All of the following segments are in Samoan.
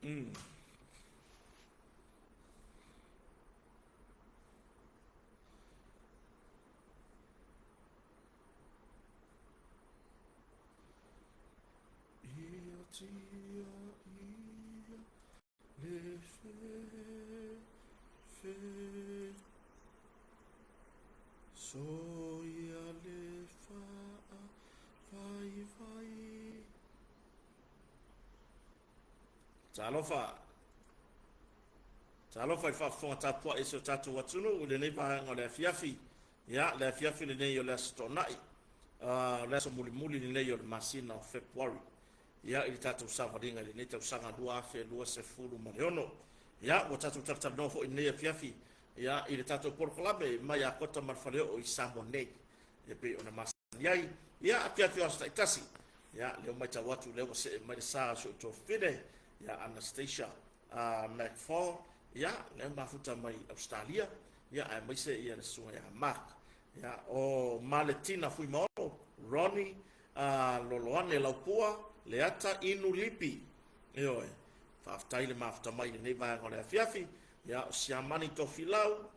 Ia tia ia le fe fe So ia le fa vai vai. Talofa. Talofa i le faafofoga tapuai a si o tatou atunuu i lenei vaega o le afiafi. Ia, le afiafi lenei o le Aso Toonai, o le aso mulimuli lenei o le masina o Fepuari, ia, i le tatou savaliga i lenei tausaga 2026. Ia, ua tatou talatalanoa foi i lenei afiafi, ia, i le tatou polokalame mai Akota ma le Faleoo i Samoa nei, e pei ona masani ai, ia, afiafi o aso taitasi. Ia, lea ua matau atu lea ua see mai le sa o si ou tuafafine, ia Anastasia McFall, ia, lea ua mafuta mai Ausetalia, ia, aemaise ia le susuga ia Mark, ia, o Maletina Fuimaono, Ronnie Loloane Laupua, Leata Inu Lipi. Ioe, faafetai le mafuta mai i lenei vaega o le afiafi, ia, o Siamani Tofilau,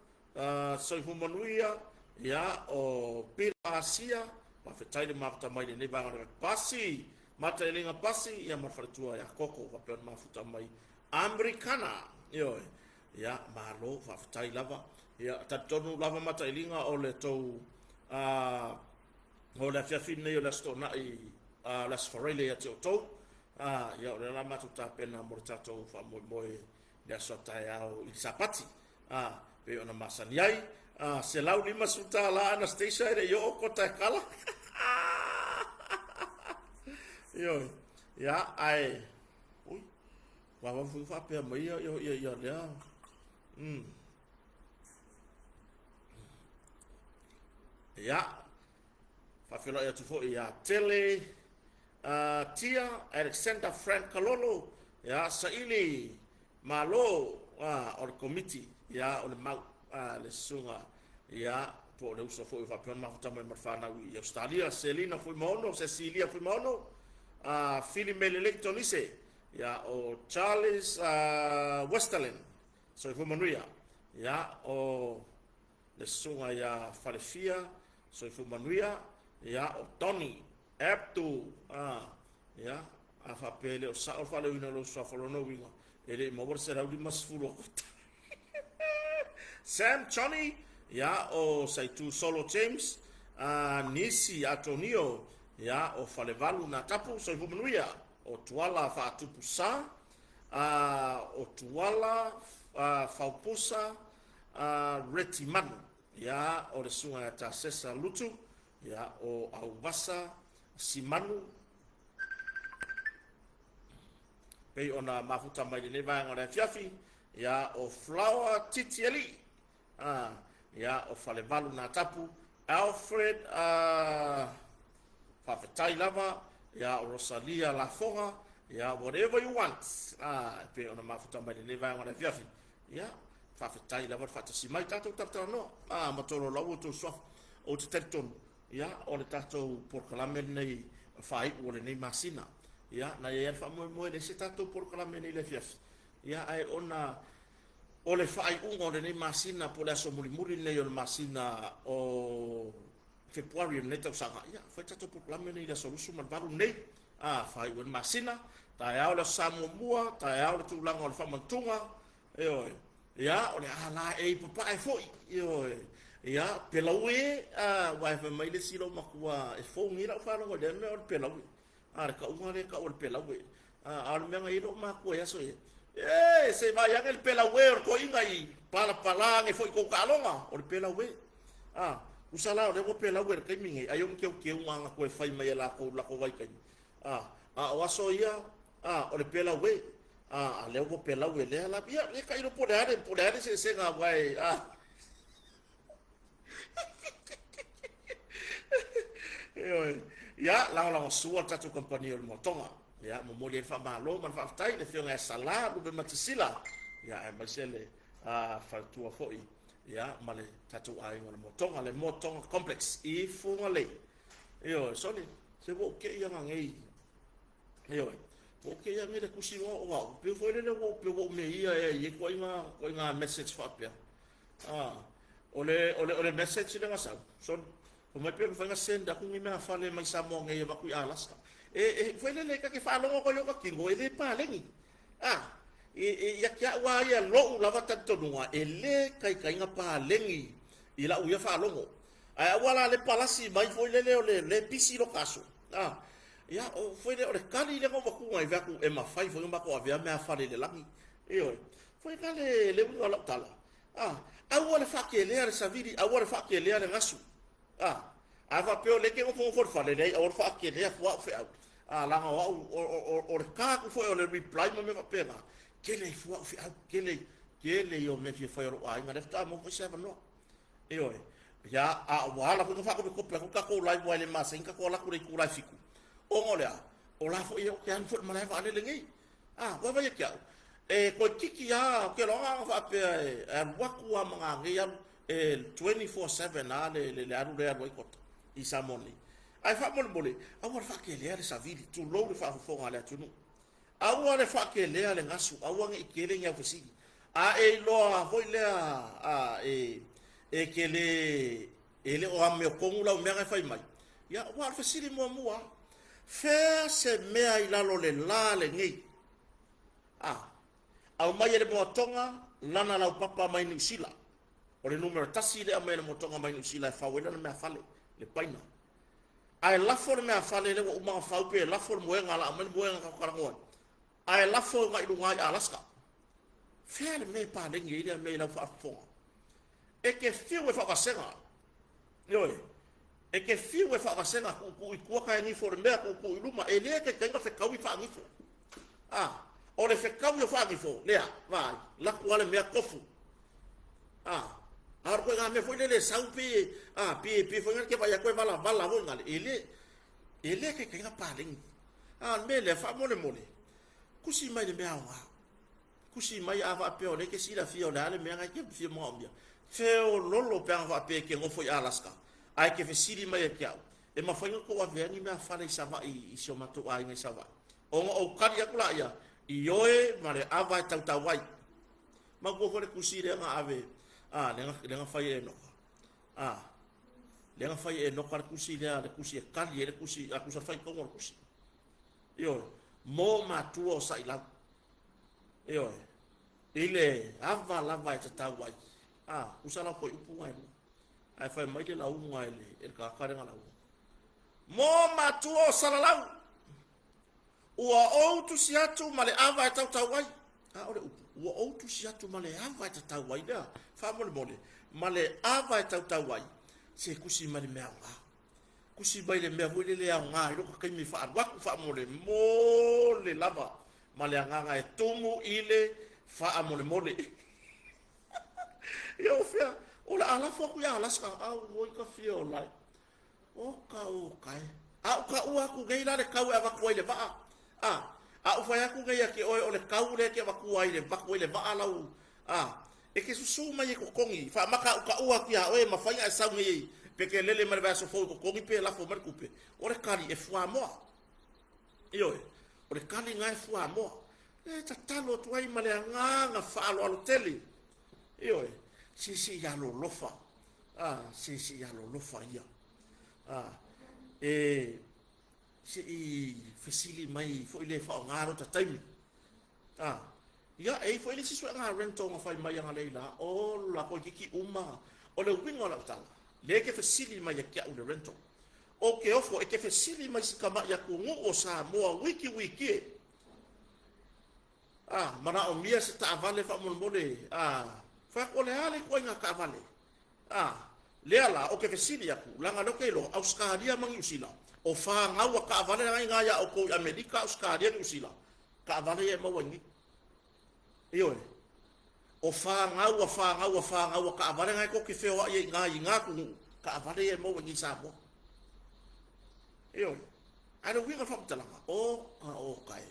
Soifua Manuia, ia, o Bill Asia, faafetai le mafuta mai i lenei vaega o le afiafi. Pasi, Matailiga Pasi, ia, ma le faletua ia Koko, faapea ona mafuta mai Amerikana. Ioe, ia, malo, faafetai lava. Ia, talitonu lava Matailiga o le tou o le afiafi lenei o le Aso Toonai, o le Aso Faraile ia te outou. Ia, o lea la matou tapena mo le tatou faamoemoe i le aso a taeao i le Sapati, pei ona masani ai. $150 Anastasia e le i oo kota e kala. Ioe, ia, ae, ui, ua foi faapea mai ia, ia, ia, lea. Ia, faafeiloai atu foi ia Tele, Tia, Alexander Frank Kalolo, ia, Saili Malo, o le Komiti, ia, o le Mau, le Susuga, ia, po o le uso foi faapea ona mafuta mai ma le fanau i Ausetalia, Selina Fuimaono, Cecilia Fuimaono, Fili Melelei Tonise, ia, o Charles Westerlin, Soifua Manuia, ia, o le Susuga ia Falefia, Soifua Manuia, ia, o Tony Abdul, ia, a faapea e le o sao le faaleoina o lou suafa, o lona uiga, e le i maua le 150 o kota. Sam Johnny, ia, o Saitu Solo James, Nisi Atonio, ia, o Falevalu Natapu, Soifua Manuia, o Tuala Faatupu Sa, o Tuala Faupusa Retimanu, ia, o le Susuga ia Tasesa Lutu, ia, o Auvasa Simanu, pei ona mafuta mai lenei vaega o le afiafi, ia, o Flower Titialii, ia, o Falevalu Natapu, Alfred, faafetai lava, ia, o Rosalia Lafoga, ia, whatever you want, e pei ona mafuta mai lenei vaega o le afiafi, ia, faafetai lava le faatasi mai, tatou talatalanoa, ma tololaua outou suafa. Ou te talitonu, ia, o le tatou polokalame lenei faaiu o lenei masina, ia, na i ai le faamoemoe le se tatou polokalame nei le afiafi, ia, ae ona o le faaiuga o lenei masina po o le aso mulimuli lenei o le masina o Fepuari o lenei tausaga, ia, fai tatou polokalame nei i le aso 28 nei, faaiu ai le masina, taeao le aso Sa muamua, taeao le tulaga o le faamantuga, ioe, ia, o le a la e i papae foi, ioe, ia, pelaue, aua e fai mai le isi loomatua e fou nei lau faalogo i lea mea o le pelaue, le tauga lea e tau o le pelaue, a o le mea na i ai loomatua i aso ia, e, se i vaai ane le pelaue o le toeaina i palapala ane foi i tou taaloga, o le pelaue. Tusa la o lea ua pelaue i le taimi nei, ai o ni teuteuga na toe fai mai e latou i latou vaitaimi, a o aso ia, o le pelaue, a lea ua pelaue lea la, ia, le tailo po o le a le, po o le a le eseesega aua e, Ioe. Ia, lagolagosua le tatou kamupani o le Motoga. Ia, momoli ai le faamalo ma le faafetai i le Afioga ia Sala Lupematasila, ia, aemaise le faletua foi, ia, ma le tatou aiga o le Motoga, le Motoga Complex i Fugalei. Ioe, sole, se ua ou te i ana nei. Ioe. Po o kēia mea le tusi loa o au, pei foi lele ua ou pei ua ou meia ea i ia ituaiga, ituaiga message faapea. Ah, o le, o le, o le message lea na sau, soli, fai mai pe mafai ona send atu ni meafale mai Samoa nei e avatu i Alaska. E, e, foi lele ta te faalogo atu ai i ota tino, e le paleni. Ah, e, e, ia te au lava ia lou lava talitonuga, e le taitaiga paleni i lau ia faalogo. Ae aua la le palasi mai foi lele o le le pisi lota aso. A, ia, o, foi lea, o le tali lea na ou avatua ai, fai atu, e mafai foi ona matou avea meafale i le lagi. Ioe. Foi la le, le uiga o lau tala. A, aua le faakelea le savili, aua le faakelea le gasu. A, a faapea o lea e te nofonofo i le fale, leai, aua le faakelea fua au feau. A, leaga o au, o, o, o, o le ta atu foi o le reply ma mea faapena, tele ai fua au feau, tele, tele ia o mea e fia fai a lou aiga, lea faatoa maua foi se avanoa. Ioe. Ia, a ua ala foi ona faakopikopi atu le tatou live aua e le masani tatou ala atu i le itula e 7. Ona o le a? O la foi ou te alu foi i le malae vaalele nei. A, ua vaai atu au, e toeitiiti lava, ou te iloa na ona faapea e alu atu lava ma nanei alu, e 24/7 lava le, le, le alu lea e alu ai Kota i Samoa nei. Ae faamolemole, aua le faakelea le savili, tulou le faafofoga a le atunuu. Aua le faakelea le gasu, aua ne i kele ni au fesili. A e iloa foi lea a e, e te le, e le o amiotonu lau mea na e fai mai, ia, aua o le fesili muamua lava, fea se mea i lalo o le la lenei? A, aumai e le moatoga lana laupapa mai Niu Sila. O le numera tasi lea aumai e le moatoga mai Niu Sila e fau ai lana meafale, le paina. Ae lafo le meafale lea ua uma ona fau pe lafo le moega la aumai le moega tatou talanoa ai. Ae lafo agai i luga i Alaska. Fea le mea e paleni ai lea mea i lau faafofoga? E te fiu e faavasega. Ioe. E te fiu e faavasega, tuutuu i tua taegifo o le mea, tuutuu i luma, e le taitai ona fetaui faagifo. A, o le fetaui o faagifo, lea, vaai, laku lava le mea tofu. A, a o le ituaiga mea foi lele e sau pe, a, pe, pe foi te vaai atu e valavala foi nale, e le, e le taitai ona paleni. A, o le mea lea, faamolemole, tusi mai le mea aoga. Tusi mai a faapea o lea e te silafia o le a le mea na e te fia manaomia. Feololo pe ana faapea e te nofo i Alaska, ae e te fesili mai ia te au, e mafai ona tou avea ni meafale i Savaii i si o matou aiga i Savaii? Ona ou tali atu laia, ioe ma le ava e tautau ai. Manatua foi le tusi lea na ave, a, lea na, lea na fai e Enoka. A, lea na fai e Enoka le tusi lea, le tusi e tali ai le tusi, a tusa le faitauga o le tusi. Ioe, mo matua o Sailau. Ioe, i le ava lava e tatau ai. A, usa lau foi upu na e lua. Ae fai mai le lauga e le, e le tagata lea na lauga. Mo matua o Salalau, ua ou tusi atu ma le ava e tautau ai. A o le upu, ua ou tusi atu ma le ava e tatau ai lea. Faamolemole, ma le ava e tautau ai, se tusi mai le mea aoga. Tusi mai le mea foi lele e aoga ai lota taimi e faaalu atu faamolemole lava ma le agaga e tumu i le faamolemole. Ia o fea, o le a lafo atu ia Alaska, auoi ka fia o lae. O ka o kae. A u taua atu nei la le tau e avatu ai le vaa. A, a ou fai atu nei ia te oe o le tau lea e te avatua ai le avatu ai le vaa lau, a, e te susū mai e totogi, faamata a ou taua atu ia oe e mafai ona e sau nei pe te lele mai le vaiaso fou e totogi pe lafo mai le tupe. O le tali e fuamoa. Ioe, o le tali lena e fuamoa. E tatalo atu ai ma le agaga faaaloalo tele. Ioe, se se i alolofa, a, se se i alolofa ia. A, e, se i fesili mai foi le faaaoga lota taimi. A, ia, e i ai foi le isi suega rental na fai mai analeila, ola, toeitiiti uma. O le uiga o lau tala, lea e te fesili mai ia te au i le rental. Ou te ofo, e te fesili mai si tamai atunuu o Samoa wikiwikie. A, manaomia se taavale faamolemole, a, fai atu, o le a le ituaiga taavale? A, lea la, ou te fesili atu, leaga o lea ou te iloa, Ausetalia ma Niu Sila, o fanau a taavale la i ina ia outou i Amerika, Ausetalia, Niu Sila, taavale ia e maua i inei. Ioe. O fanau a fanau a fanau a taavale na e tou te feoai ai i ina i ina atunuu, taavale ia e maua i inei i Samoa. Ioe. Ae le uiga o le faamatalaga, oka oka e.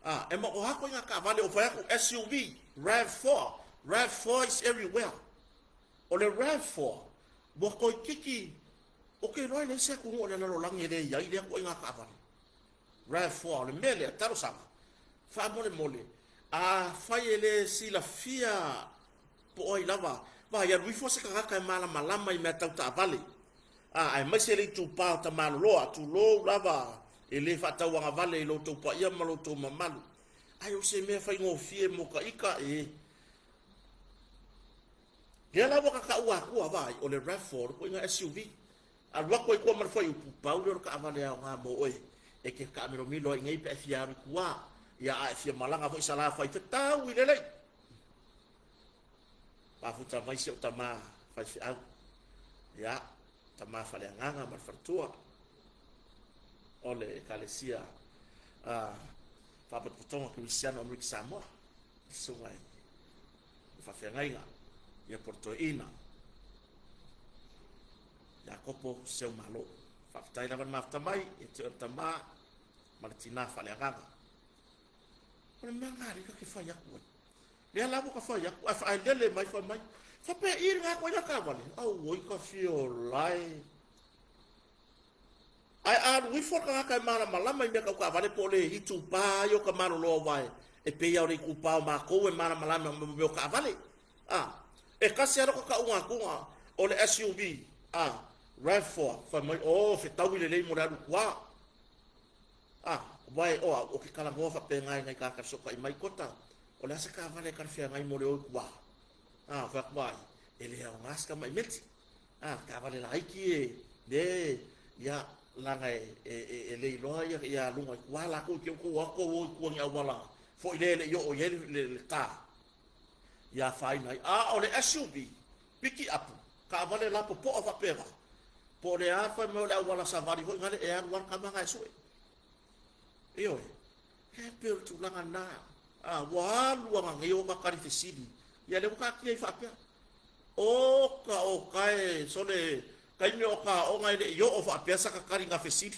A, e ma o a ituaiga taavale, o fai atu SUV, RAV4, RAV4 is everywhere. O le RAV4, ua toeitiiti, ou te iloa e leai se atunuu o le lalolagi e le i ai lea ituaiga taavale. RAV4, o le mea lea, talosaga. Faamolemole, afai e le silafia po o ai lava, vaai, alu ifo se tagata e malamalama i mea tau taavale, a, aemaise le itupa o Tamaloloa, tulou lava, e le faatauagavale i lo outou paia ma lo outou mamalu, ae o se mea faigofie mo ka ita e. Lea la ua ka taua atua, vaai, o le RAV4, le ituaiga SUV. Alu atu ai tua ma le fuaiupu, pau lea o le taavale aoga mo oe, e te taamilomilo ai i nei pe a e fia alu i tua, ia a e fia malaga foi i Salafai, fetaui lelei. Mafuta mai si ou tama faifeau, ia, tama faaleagaga ma le faletua o le Ekalesia Faalapotopotoga Kerisiano o Amerika Samoa, le susuga i le faafeagaiga, ia po o le toeaina Iakopo Seumalo. Faafetai lava le mafuta mai ia te oe le tama ma le tinā faaleagaga. O le mea lena lea ta te fai atu ai. Lea la ua ta fai atu, ae faaelele mai fai mai, faapea i lena ituaiga taavale, auoi ta fia ola e. Ae a alu ifo le tagata e malamalama i mea tau taavale po o le itupa ia o Tamaloloa aua e pei lava o le itupa o matou e malamalama i mea o taavale. A, e tasi lava lota tauga atuga o le SUV, a, RAV4, fai mai, oh, fetaui lelei mo le alu i tua. A, aua o au, ou te talanoa faapena i nai tagata e fesootai mai, Kota, o le a se taavale e talafeagai mo le o i tua? A, ou fai atu, Vaai, e le aoga se tamai meti. A, taavale laiti e, le, ia, leaga e, e, e, e le iloa ia, ia luga i tua latou i te i ua o atu o i tua i ni auala foi lea e le i oo i ai le, le, le ta ia afaina ai. A o le SUV, pikiapu, taavale lapopoa faapena, po o le a fai mai o le auala savali foi nale e alu lava le tama na e sue. Ioe, e pei o le tulaga lena. A, ua alu ananei o ta tali fesili, ia lea ua taatia ai faapea. Oka oka e, sole, taimi o ta aoga e le i oo faapea saka taliga fesili.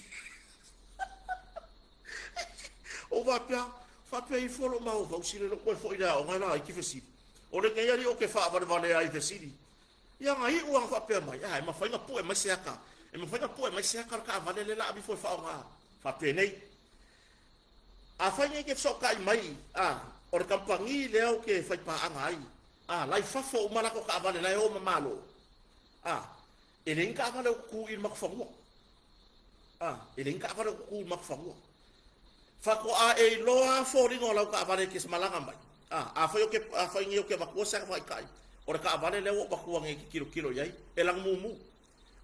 Ou faapea, faapea ifo lou mafaufau, sili lou toe foi i le aoga e laiti fesili. O lenei alii ou te faavalevalea ai i fesili. Ia na iu lava faapea mai, a e mafai ona pue mai se ata, e mafai ona pue mai se ata o le taavale lea o le a ave ifo e faaaoga. Faapenei. Afai nei e te fesootai mai, a, o le kamupani lea ou te faipaaga ai, a, la i fafo uma latou taavale la e o ma Malo, a, e leai ni taavale o tutu i le matou fanua. A, e leai ni taavale o tutu i le matou fanua. Faatoa e iloa lava foliga o lau taavale e te malaga mai. A, afai ou te, afai nei ou te avatua se faaitai, o le taavale lea ua ou avatua nei e te tilotilo i ai, e lagumumu.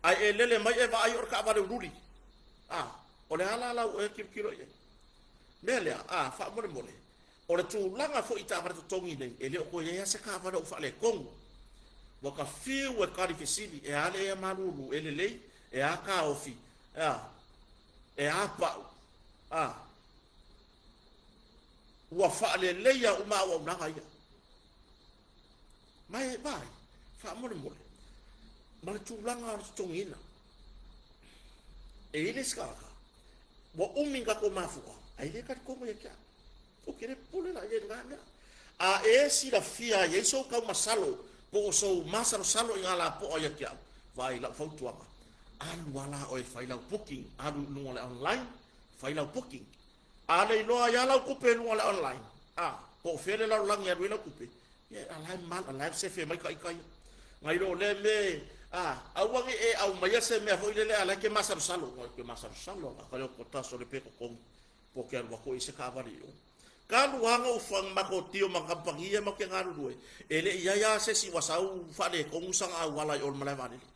Ae e lele mai e vaai o le taavale ululi. A, o le a la lau e tilotilo i ai? Mea lea, a, faamolemole, o le tulaga foi i taavale totogi nei, e le o toe i ai lava se taavale o faaletonu. Ua ta fiu e tali fesili, e a le ea malulu, e lelei, e a taofi, e a, e a pau, a, ua faaleleia uma auaunaga ia. Ma e vaai, faamolemole, ma le tulaga o le totogiina. E i ai le isi tagata, ua umi ona tatou mafuta, ae le talitonu ia te au. Ou te le popole la i ai i lena mea. A e silafia ai ai sou taumasalo po o sou masalosalo i ngā lapoa ia te au, vaai i lau fautuaga, alu lava la oe e fai lau booking, alu i luga o le online, fai lau booking. A le iloa ai lava lau tupe i luga o le online, a, po o fea le lalolagi e alu ai lau tupe, ia, a la e mal, a la e sefe mai ta ita ia. Nai lo lea mea, a, aua ne i e aumaia se mea foi lele a la e te masalosalo. Ua te masalosalo a ka leo taso le pe totogi. Po o ke alu atu i se taavale i o. Talu lava ona ou makotia ma kamupani ia matou te galulue, e le i i ai lava se isi ua sau faaletonu sana auala i o i le malae vaalele.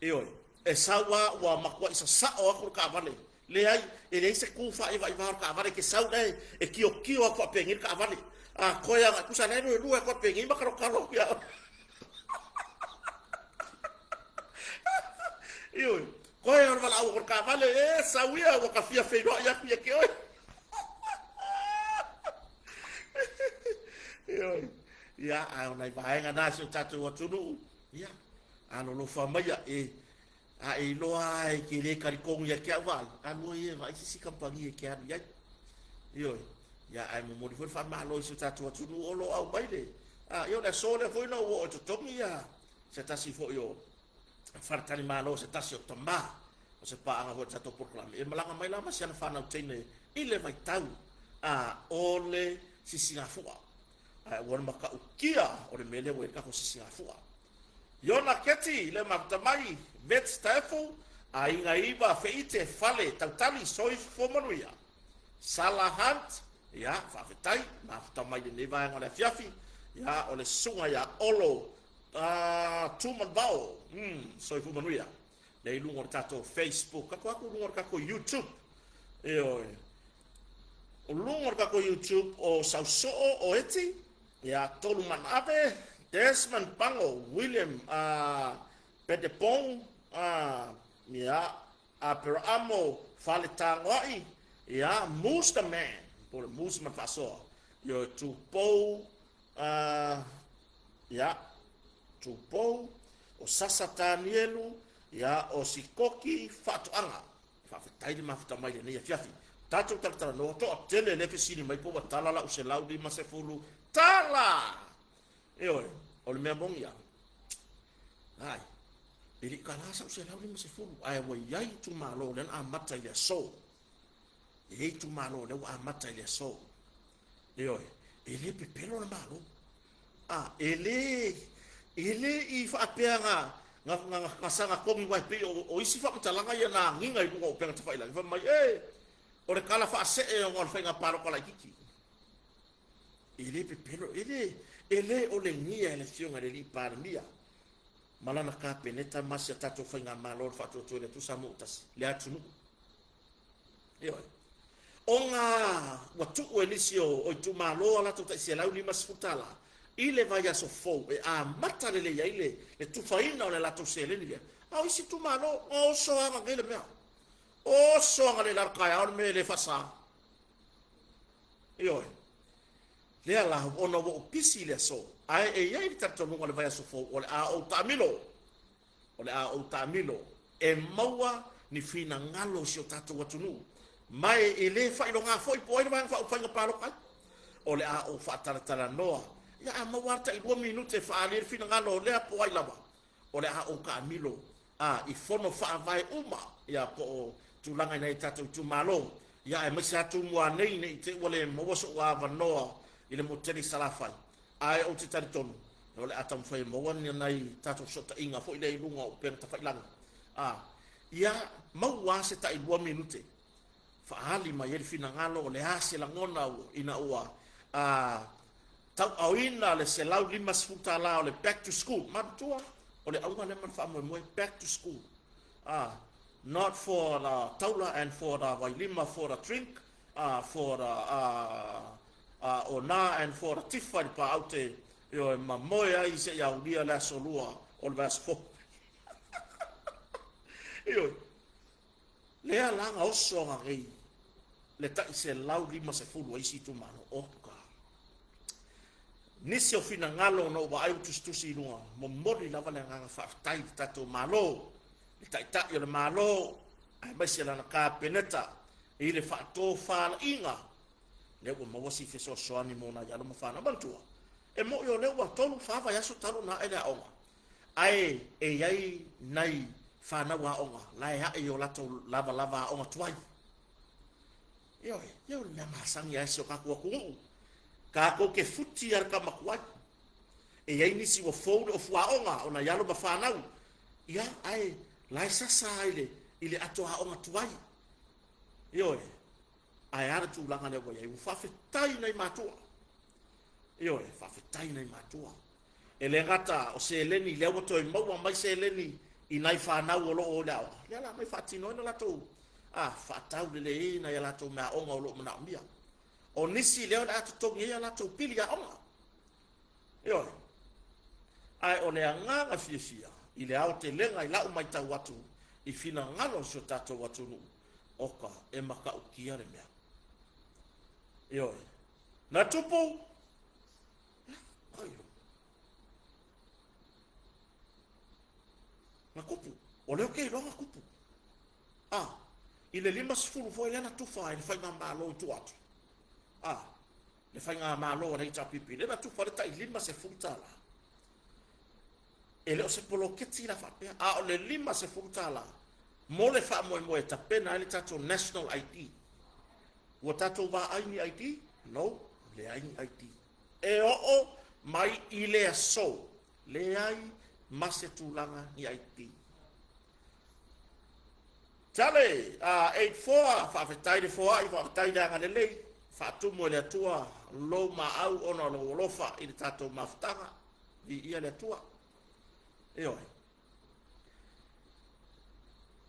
Ioe, e sau lava ua matuai sasao atu le taavale. Leai, e leai se tu faaivaivā o le taavale, e te sau la e tiotio atu faapenei le taavale. A toe agai, tusa la e luelue atu faapenei ma talotalo atu ia oe. Ioe, koe o le valaau o le taavale, e sau ia ua ta fia feiloai atu ia te oe. Ioe, ia, ae o nai vaega na si o tatou atunuu, ia, alolofa maia, e, a e iloa lava e te le talitonu ia te au vaai, alu oe ia e vaai se isi kamupani e te alu i ai. Ioe, ia, ae momoli foi le faamalo i si o tatou atunuu o lo o aumai le, a, ia o le aso lea foi na ou oo e totogi ia se tasi foi o faletalimalo, se tasi o tama o se paaga foi o le tatou polokalame, e malaga mai la ma si ana fanau teine i le vaitau A, o le sisigafua. Ae ua le matautia o le mea lea ua i ai le tatou sisigafua. Iona Keti, le mafuta mai, Vets Taefu, Aiga Iva Feite Fale Tautali, Soifua Manuia. Sala Hunt, ia, faafetai, mafuta mai lenei vaega o le afiafi, ia, o le susuga ia Olo Tumanvao, soifua manuia. Lea i luga o le tatou Facebook, tatou atu i luga o le tatou YouTube. Ioe. O luga o le tatou YouTube o Sausoo o Eti, ia Tolumanave, Desmond Pango, William Petepong, ia Aperamo Faletagoai, ia Moose the Man, po o le Moose ma le faasoa. Ioe, Tupou, ia Tupou, o Sasa Tanielu, ia o Sikoki Faatoaga. Faafetai le mafuta mai lenei afiafi. Tatou talatalanoa, toatele lea fesili mai po ua tala lau 150 tala. Ioe, o le mea moni lava. Ai, e le i tala sau 150, ae ua i ai itumalo lea na amata i le aso. E i ai itumalo lea ua amata i le aso. Ioe, e le pepelo le Malo. A, e le, e le i faapea na, na, na, na saga togi aua e pei o, o isi faamatalaga ia na agiga i luga o upega tafailagi, fai mai, e, o le tala faasee ona o le faiga palota laitiiti. E le pepelo, e le, e le olegia e le Afioga i le Alii Palemia ma lana Kapeneta ma si a tatou faigamalo o le Faatuatua i le Atua Samoa ua tasi, le atunuu. Ioe. Ona ua tuu e nisi o itumalo a latou tai $150 i le vaiaso fou e amata lelei ai le tufaina o le latou seleni lea. A o isi itumalo, oso aga nei le mea. Oso aga nei la le taeao le mea e le faasa. Ioe. Lea la, ona ua ou pisi i le aso, ae e i ai le talitonuga o le vaiaso fou o le a ou taamilo. O le a ou taamilo e maua ni finagalo o si o tatou atunuu, ma e le faailoga foi po o ai le Vaega Faaupufai na palota ai. O le a ou faatalatalanoa, ia a maua lava le tailua minute e faaali ai le finagalo o lea po o ai lava, o le a ou taamilo a i fono faavae uma, ia po o tulaga i nai o tatou itumalo, ia aemaise lava Tumua nei ne i te i ua le maua so'u avanoa i le motu tele i Salafai. Ae ou te talitonu, o le a taumafai e maua ni nai tatou fesootaiga foi lea i luga o upega tafailagi. A ia maua lava se tailua minute faaali mai ai le finagalo o le a se lagona ina ua a, tauaoina le $150 o le back to school. Manatua, o le auga lea ma le faamoemoe, back to school. A, not for the taula and for the vailima for the drink, for the o na and for the tifa i le paaute, ioe, ma moe ai seia aulia le aso lua o le vaiaso fou. Ioe, lea la na oso aga nei le tai 150 a isi itumalo. Oka. Nisi o finagalo ona ou vaai ua tusitusi i luga, momoli lava le agaga faafetai i le tatou Malo, le Taitai o le Malo, aemaise lana Kapeneta i le faatofalaiga lea ua maua si fesoasoani mo nai alo ma fanau. Manatua, e mo'i o lea ua tolu fa vaiaso talu ona ae le aoga, ae e i ai nai fanau aoga la e ae i o latou lavalava aoga tuai. Ioe, ia o le mea masani a si o tatou atunuu, tatou te futi a le tama tuai. E i ai nisi ua fou le ofu aoga o nai alo ma fanau, ia, ae la e sasa i le, i le ato aoga tuai. Ioe, ae a le tulaga lea ua i ai? Ua faafetai nai matua. Ioe, faafetai nai matua. E le gata o seleni, lea ua toe maua mai seleni i nai fanau o lo o i le aoga, lea la mai faatino ai na latou a faatau lelei ai nai a latou meaaoga o lo o manaomia. O nisi lea o le a totogi ai a latou pili aoga. Ioe. Ae o le agaga fiafia i le aotelega i lau matau atu i finagalo o si o tatou atunuu, oka e matautia le mea. Ioe. Na tupu, ai, na tupu, o lea ou te iloa na tupu. A, i le 50 foi lea na tufa ai le faigamalo i tua atu. A, le faigamalo a le HRPP, lea na tufa le tai $50. E le o se poloketi la faapea, a o le $50 mo le faamoemoe e tapena ai le tatou National ID. Ua tatou vaai ni ID? No, leai ni ID. E oo mai i le aso, leai ma se tulaga ni ID. Tale, a 84, faafetai le foai, faafetai le agalelei, faatumu e le Atua lou maau ona o lou alofa i le tatou mafutaga. Viia le Atua. Ioe.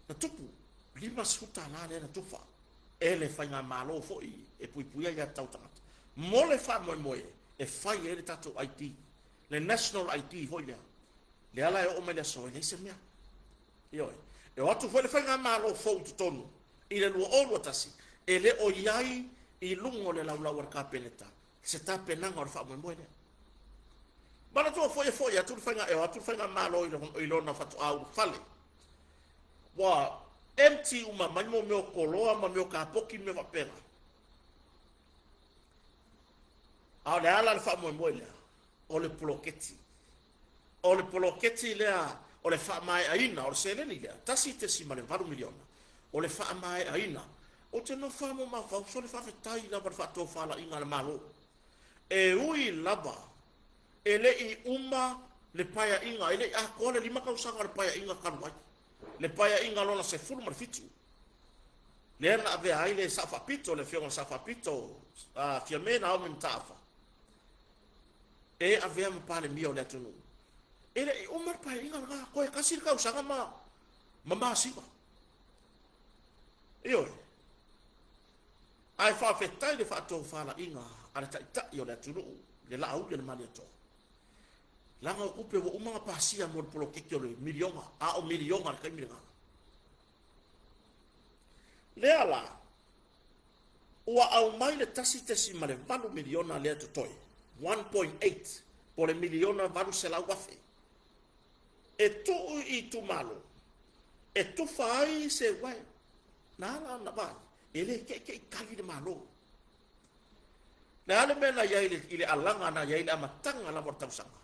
Na tupu, $50 lea na tufa e le faigamalo foi e puipuia ia tau tagata mo le faamoemoe e fai ai le tatou ID, le National ID foi lea. Lea la e oo mai le aso e leai se mea. Ioe. E o atu foi le faigamalo fou i totonu i le 2021, e le o i ai i luga o le laulau a le Kapeneta se tapenaga o le faamoemoe lea. Manatua foi e foi atu le faiga, e o atu le faigamalo i lona faatoa ulufale, ua empty uma mai mo mea o koloa ma mea o kapoki ma mea faapena. A o le ala le faamoemoe lea, o le poloketi. O le poloketi lea o le faamaeaina o le seleni lea, $1.8 miliona, o le faamaeaina. Ou te nofo lava ma mafaufau, sole faafetai lava le faatofalaiga a le Malo. E ui lava e le i uma le paeaiga, e le i atoa le 5 tausaga o le paeaiga talu ai, le paeaiga lona 17, lea na avea ai le Sao Faapito, le afioga i le Sao Faapito, Fiame Naomi Mataafa, e avea ma Palemia o le atunuu. E le i uma le paeaiga lena, toe tasi le tausaga ma masina. Ioe. Ae faafetai le faatofalaiga a le taitai o le atunuu, le Laauli a le Malietoa. Leaga o tupe ua uma ona pasia mo le poloketi o le miliona, a o miliona le taimi lena. Lea la, ua aumai le 1.8 miliona lea totoe, 1.8, po o le $1,800,000, e tuu i itumalo, e tufa ai se uae. Na ala ona vaai, e le teitei tali le Malo. Le a le mea na i ai i le alaga na i ai i le amataga lava o le tausaga?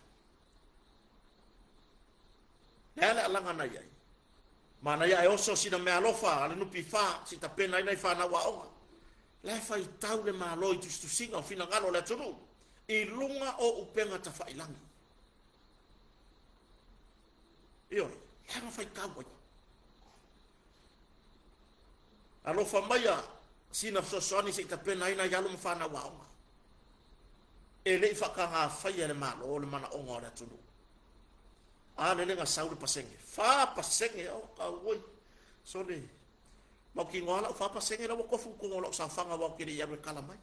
Le a le alaga na i ai? Manaia ae oso sina meaalofa a le NPF se i tapena ai nai fanau aoga. La e faitau le Malo i tusitusiga o finagalo o le atunuu i luga o upega tafailagi. Ioe, leaga faitau ai. Alofa maia sina fesoasoani se i tapena ai nai alo ma fanau aoga. E le i faatagafaia e le Malo le manaoga o le atunuu. A lele na sau le pasene, 4%, o tauoi, sole, mautinoa lau 4% la ua tofu i totonu o lau saofaga aua ou te le i alu e tala mai.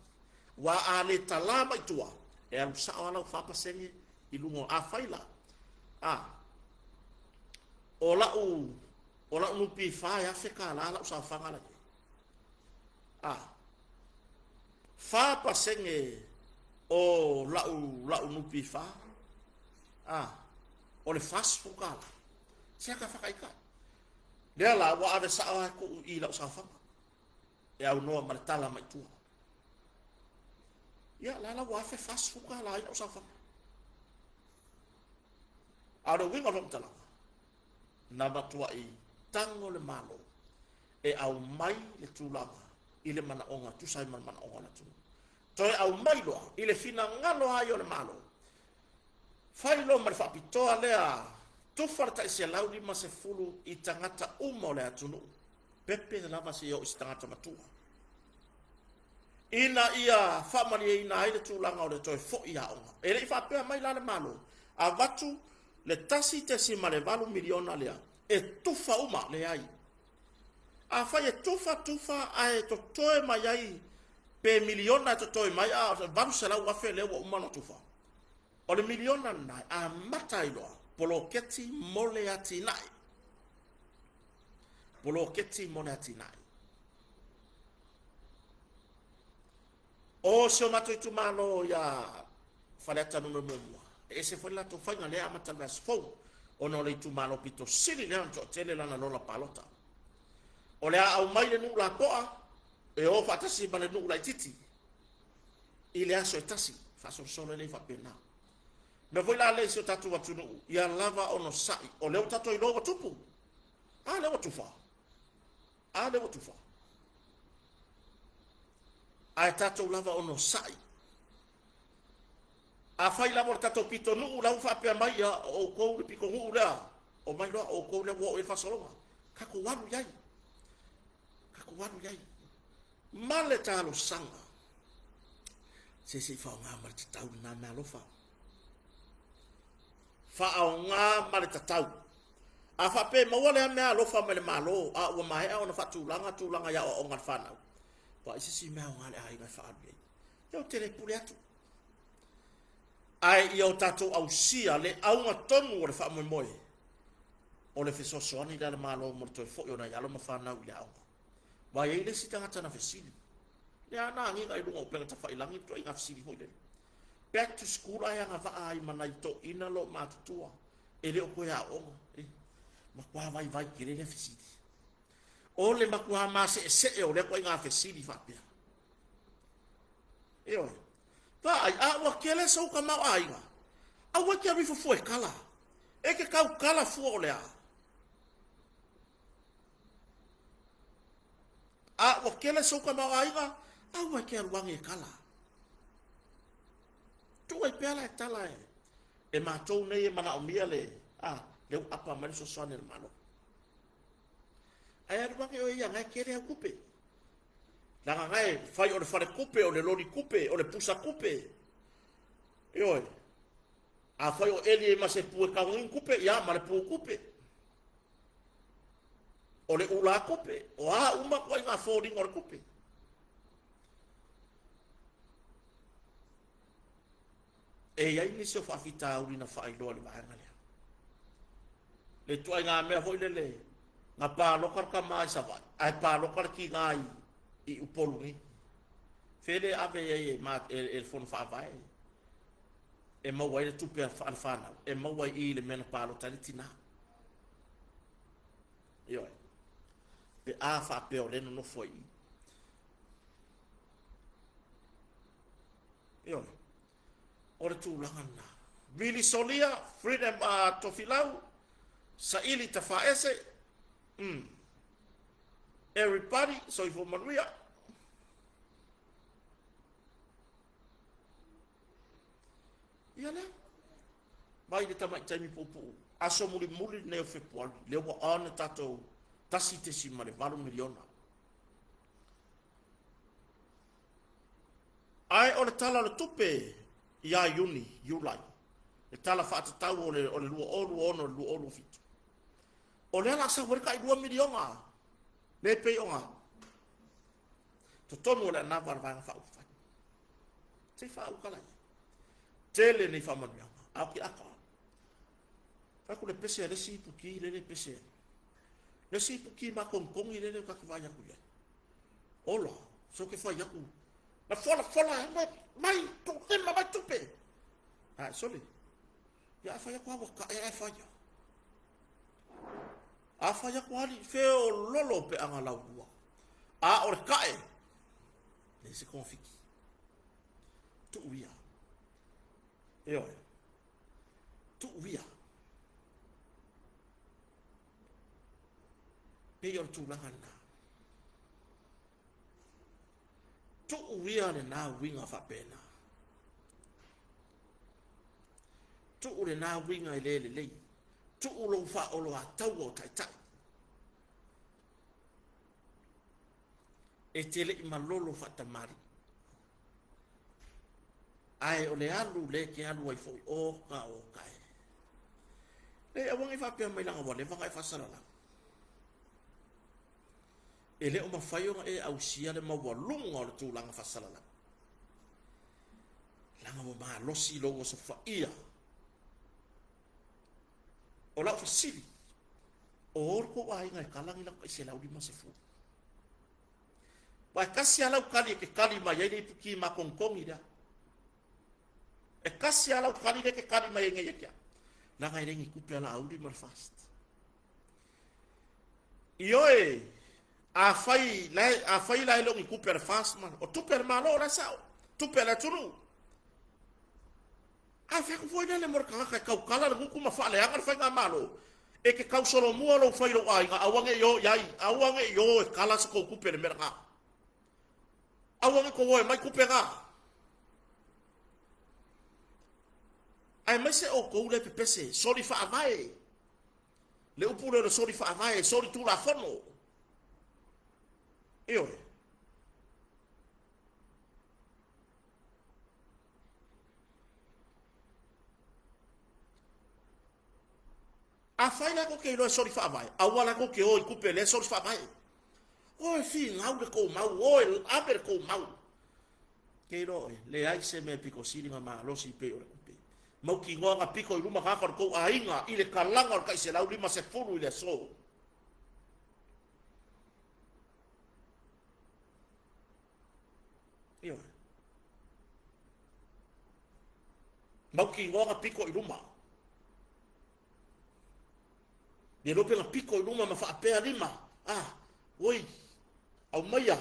Ua a le tala mai tua, e alu sao lava lau 4% i luga o afai la. A, o lau NPF e $1,000 lau saofaga la i ai. A, 4% o lau NPF, a, o le $40. Se ata whakaika. Lea la, ua ave sao ai ku i lau saofaga. E au noa ma le tala mai tua. Ia, la la ua afe $40 i lau saofaga. A o le uiga o le faamatalaga, na matuai tango le Malo e aumai le tulaga i le manaoga, tusa ai ma le manaoga o le atunuu. Toe aumai loa i le finagalo ai o le Malo. Fai loa ma le faapitoa lea, tufa le tai 150 i tagata uma o le atunuu. Pepe lava se i oo i se tagata matua. Ina ia faamalieina ai le tulaga o le toe foi aoga. E le i faapea mai la le Malo, avatu le 1.8 miliona lea, e tufa uma, leai. Afai e tufa, tufa, ae totoe mai ai, pe miliona e totoe mai, a 800,000 lea ua uma ona tufa. O le miliona lena, amata ai loa, poloketi mo le atinae. Poloketi mo le atinae. O si o matou itumalo ia Faleata Nu.1, e ese foi le latou faiga lea amata le vaiaso fou, ona o le itumalo pito sili lea ona toatele lana lola palota. O le a aumai le nuu lapoa, e o faatasi ma le nuu laitiiti, i le aso e tasi, faasolosolo e le faapena. Mea foi la le i si o tatou atunuu, ia lava ono sa'i, o lea ua tatou iloa ua tupu. A lea ua tufa. A lea ua tufa. Ae tatou lava onosai. Afai lava o le tatou pitonuu la ua faapea mai, ia, o outou le pitonuu lea, omai loa, o outou lea ua oo i ai le faasologa. Tatou alu i ai. Tatou alu i ai. Ma le talosaga, se se i faaaoga ma le tatau lena meaalofa. Faaaoga ma le tatau. A faapea e maua lea meaalofa mai le Malo, a ua maea ona faatulaga tulaga i aoaoga a le fanau, vaai se isi mea aoga a le aiga e faaalu i ai. Ia ou te le pule atu. Ae ia o tatou ausia le auga tonu o le faamoemoe, o le fesoasoani lea a le Malo mo le toe foi o nai alo ma fanau i le aoga. Aua e i ai le isi tagata na fesili, lea na agiga i luga o upega tafailagi le ituaiga fesili foi lele. Back to school ae agavaa ai ma nai toeaiina loomatutua e le o toe aooga. E matua vaivai tele lea fesili. O le matua maseesee o lea ituaiga fesili faapea. Ioe. Vaai, a ua tele sou tamaoaiga, aua e te alu ifo fua e kala. E te tautala fua o le a? A ua tele sou tamaoaiga, aua e te alu age e kala. Tuu ai pea la e tala e, e matou nei e manaomia le, a, lea ua apa mai le fesoasoani a le Malo. Ae alu age oe ia, na e tele au tupe. Leaga na e fai o le faletupe, o le loli tupe, o le pusa tupe. Ioe. Afai o eli ai ma se pu e tago tupe, ia ma le pu tupe. O le ula tupe, o a uma ituaiga foliga o le tupe. E i ai nisi o faafitauli na faailoa i le vaega lea. Le ituaiga mea foi lele, na palota le tama i Savaii, ae palota le tiga i, i Upolu nei. Fele ave ai e, e, e le fono faavae e maua ai le tupe a le fanau, e maua ai i le mea na palota ai le tinā. Ioe. Pe a faapea o lea e nonofo ai i. Ioe. O le tulaga lena. Vili solia, freedom uh, tofilau, saili tafaese, mm. Everybody, soifua manuia. Ia lea. Mai le tamaitai puupuu. Aso mulimuli lenei o Fepuari, lea ua on le tatou 1.8 miliona. Ae o le Tala o le Tupe ia Iuni, Iulai, le tala faatatau o le, o le 2026 i le 2027, o lea o le a sau ai le tai $2 miliona, lea e pei ona totonu o le anava a le Vaega Faaupufai. Se i faaauka laia. Tele nei faamanuiaga, a o ke aka. Fai atu le pese a le isi ipuki lele e pese ai. Le isi ipuki matongitongi lele ta te vaai atu i ai. Ola, so ke fai atu. Na fola fola mai mai lima mai tupe. A sole. Ia a fai atu awa ka e a fai. A fai atu ali fe o lolo pe anga lau lua. A o le kae. Le se konfiki. Tuu ia. Ioe. Tuu ia. Pei o le tulaga lena. Tuu ia lena uiga faapena. Tuu lena uiga e le lelei. Tuu lou faaoloataua o taitai. E te le i malolo faatamalii. Ae o le alu lea e te alu ai foi, oka oka e. Leai, aua ne i faapea mai leaga ua leva ona e faasalalau. E le o mafai ona e ausia le maualuga o le tulaga faasalalau. Leaga ua malosi lou osofaia. O lau fesili, o o le tou aiga e kala ni lau tai 150. Aua e tasi lava lau tali e te tali mai ai le ipuki matongitongi lea. E tasi lava lau tali lea e te tali mai ai nei ia te au. Leaga e le ni tupe a Laauli ma le FAST. Ioe, afai la, afai la e le o ni tupe a le FAST ma, o tupe a le Malo la e sao, tupe a le atunuu. A fai atu foi lele mo le tagata e tautala le gutu ma faaleaga le faigamalo, e te tausolomua lou fai i lou aiga, aua ne i o i ai, aua ne i o e kala se tou tupe i le mea lena. Aua ne tou o e aumai tupe na. Aemaise outou lea e pepese, soli faavae. Le upu lea o le soli faavae, soli tulafono. Ioe. Afai la tou te iloa e soli faavae, aua la tou te o i tupe lea e soli faavae. O e finau le tou mau, o e ave le tou mau. Ke iloa oe, leai se mea pito sili ona malosi pei o le tupe. Mautinoa na pito i luma tagata o le tou aiga i le kalaga o le tai 150 i le aso. Ioe. Mautinoa na pito i luma. Le iloa pe na pito i luma ma faapea lima. Ah, oi, aumaia,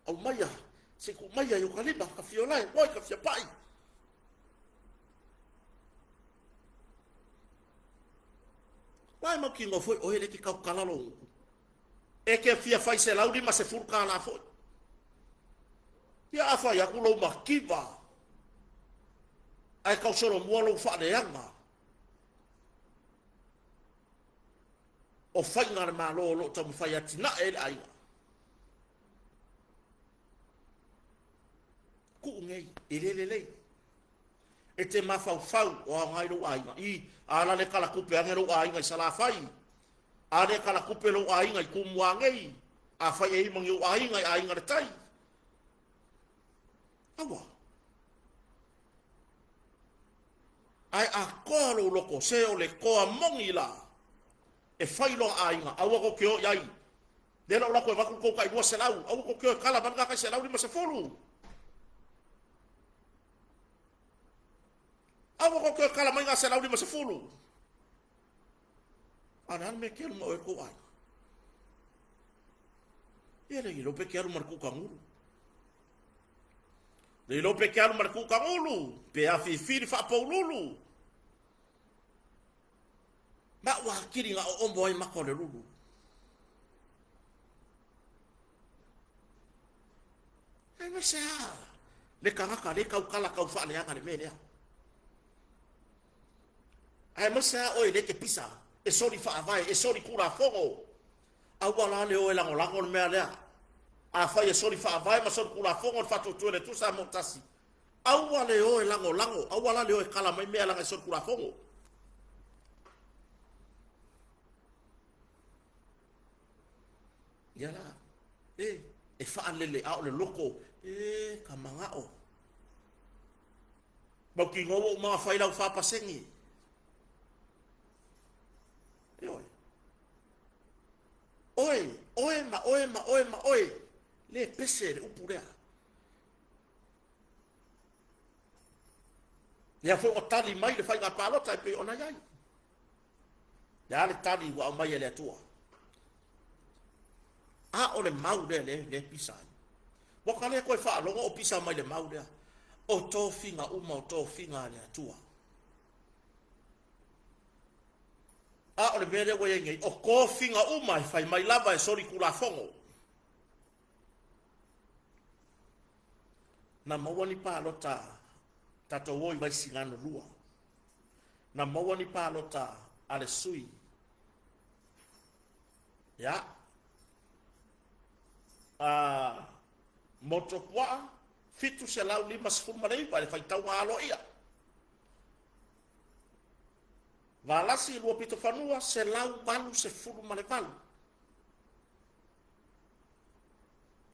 aumaia, se i tuu maia i o ta lima, ka fia olae, oi, ka fia pai. Uae mautinoa foi oe le te tautala lou gutu. E te fia fai $150 foi. Ia a fai atu lou mativa, ae tau solomua lou faaleaga o faiga a le Malo o lo o taumafai e atinae ai le aiga. Tuu nei, e le lelei. E te mafaufau o aoga ai lou aiga. I, a la le kalatupe ane lou aiga i Salafai, a le kalatupe lou aiga i Tumua nei, afai e i ma ni ou aiga i Aiga i le Tai. Aua. Ae a toa lou loto, se o le toa moni la, e fai loa aiga, aua tou te o i ai. Lea la o latou e avatu le tou tai 200, aua tou te o e kala mai lena tai 150. Aua tou te o e kala mai na 150. A o le a le mea e te alu ma oe le tou aiga? Ia le iloa pe te alu ma le tuutagulu. Le iloa pe te alu ma le tuutagulu, pe afifili faapoululu. Ma ua atili na oomo ai maka o le lulu. Aemaise a le tagata le tautala tau faaleaga le mea lea. Aemaise a oe le te pisa e soli faavae, e soli tulafono. Aua la le o e lagolago le mea lea. Afai e soli faavae ma soli tulafono le Faatuatua i le Atua Samoa Tasi, aua le o e lagolago, aua la le o e kala mai mea leaga e soli tulafono. Ia la, e, e faalele a o le loto, e, ka manao. Mautinoa ua uma ona fai lau 4%. Ioe. Oe, oe ma oe ma oe ma oe, le pese le upu lea. Lea foi ua tali mai le faiga palota e pei ona i ai. Le a le tali ua aumai e le Atua? A o le mau lea le, le pisa ai. Ua ka le toe faalogo o pisa mai le mau lea. O tofiga uma o tofiga a le Atua. A o le mea lea ua i ai nei, o tofiga uma e fai mai lava e soli tulafono. Na maua ni palota tatou o i Vaisigano 2. Na maua ni palota a le sui. Ia. A Motuopuaa 759 i le faitauga aloaia. Valasi Luapitofanua 188.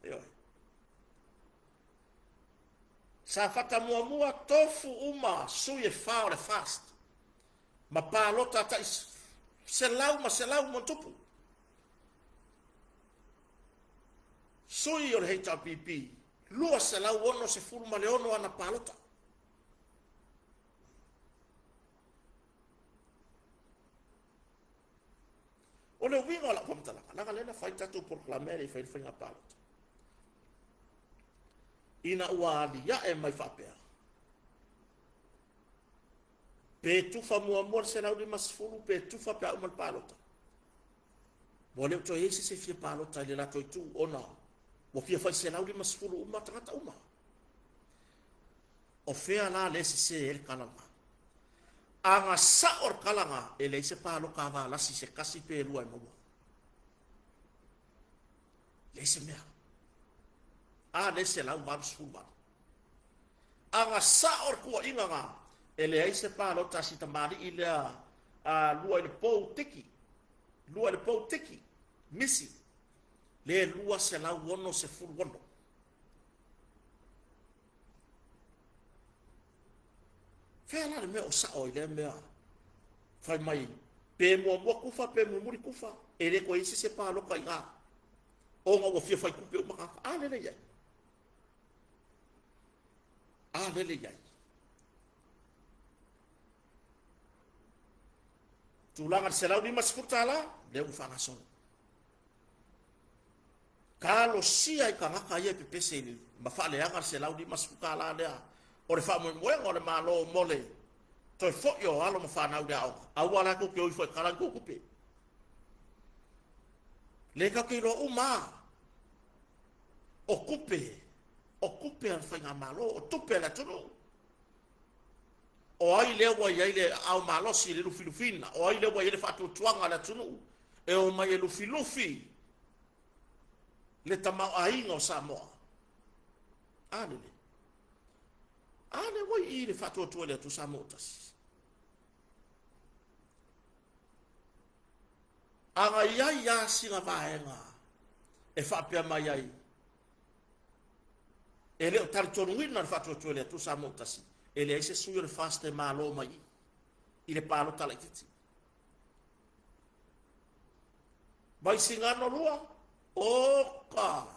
Ioe. Safata muamua tofu uma sui e fa o le FAST ma palota tai selau ma selau ma tupu. Sui o le HRPP 266 ana palota. O le uiga o lau faamatalaga, leaga lea na fai tatou polokalame lea e fai le faiga palota. Ina ua aliae mai faapea, pe tufa muamua le 150 pe tufa pe a uma le palota. Ua le o toe i ai se isi e fia palota i le latou itu ona Ua fia fai 150 uma tagata uma. O fea la le sese ai le tala lena? A na sao le tala lena, e leai se paloka a Valasi se tasi pe lua e maua. Leai se mea. A le 188. A na sao le tuuaiga lena, e leai se palota a si tamalii lea a lua i le pou tiki, lua i le pou tiki, misi, le 266. Fea la le mea o sao i lea mea fai mai pe muamua tufa pe mulimuli tufa, e le toe i ai se isi e palota i ina ona ua fia fai tupe uma tagata. A lele i ai. A lele i ai. Tulaga i le $150, lea ua faagasolo. Talosia i tagata ia e pepese i le ma faaleaga le $150 lea o le faamoemoega o le Malo mo le toe foi o alo ma fanau i le aoga. Aua la tou te o ifo e kala ni tou tupe. Le tatou te iloa uma lava o tupe, o tupe a le faigamalo, o tupe a le atunuu. O ai lea ua i ai le aao malosi i le lufilufiina? O ai lea ua i ai le faatuatuaga a le atunuu e omai e lufilufi le tamaoaiga o Samoa? A lele. A lea ua i i le faatuatua i le Atua Samoa tasi. A na i ai lava sina vaega e faapea mai ai, e le o talitonuina le faatuatua i le Atua Samoa tasi, e leai se sui o le FAST e malo mai i i le palota laitiiti. Vaisigano 2, oka!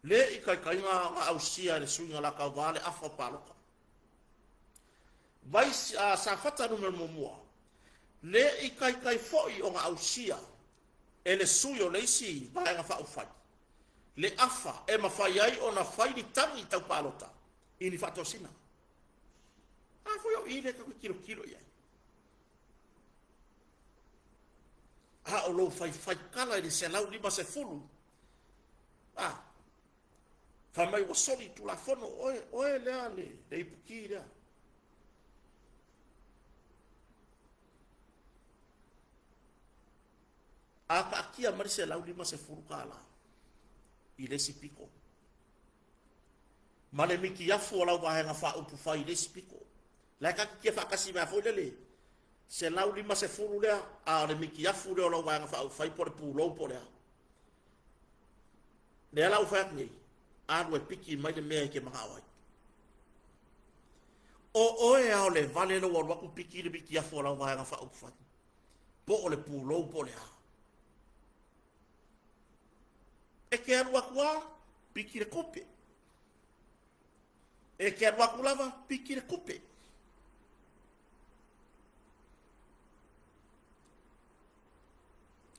Le i taitaiga na ausia e le suiga la tauva le afa o palota. Vai, a, Safata Nu.1, le i taitai foi ona ausia e le sui o le isi Vaega Faaupufai le afa e mafai ai ona fai ni tagi tau palota i ni faatosina. A foi o i lea tatou te tilotilo i ai. A o lou faifai tala i le 150, a, fai mai ua soli Tulafono, oe, oe lea le, le ipuki lea. A taatia mai le $150 i le isi pito, ma le mitiafu o lau Vaega Faaupufai i le isi pito, la e taatitia faatasi mai foi lele 150 lea, a o le mitiafu lea o lau Vaega Faaupufai po o le pulou po o le a. Lea la ua fai atu nei, alu e piki mai le mea e te manao ai. O oe a o le vale lou alu atu piki le mitiafu o lau Vaega Faaupufai, po o le pulou po o le a. E te alu atu lava, piki le tupe. E te alu atu lava, piki le tupe.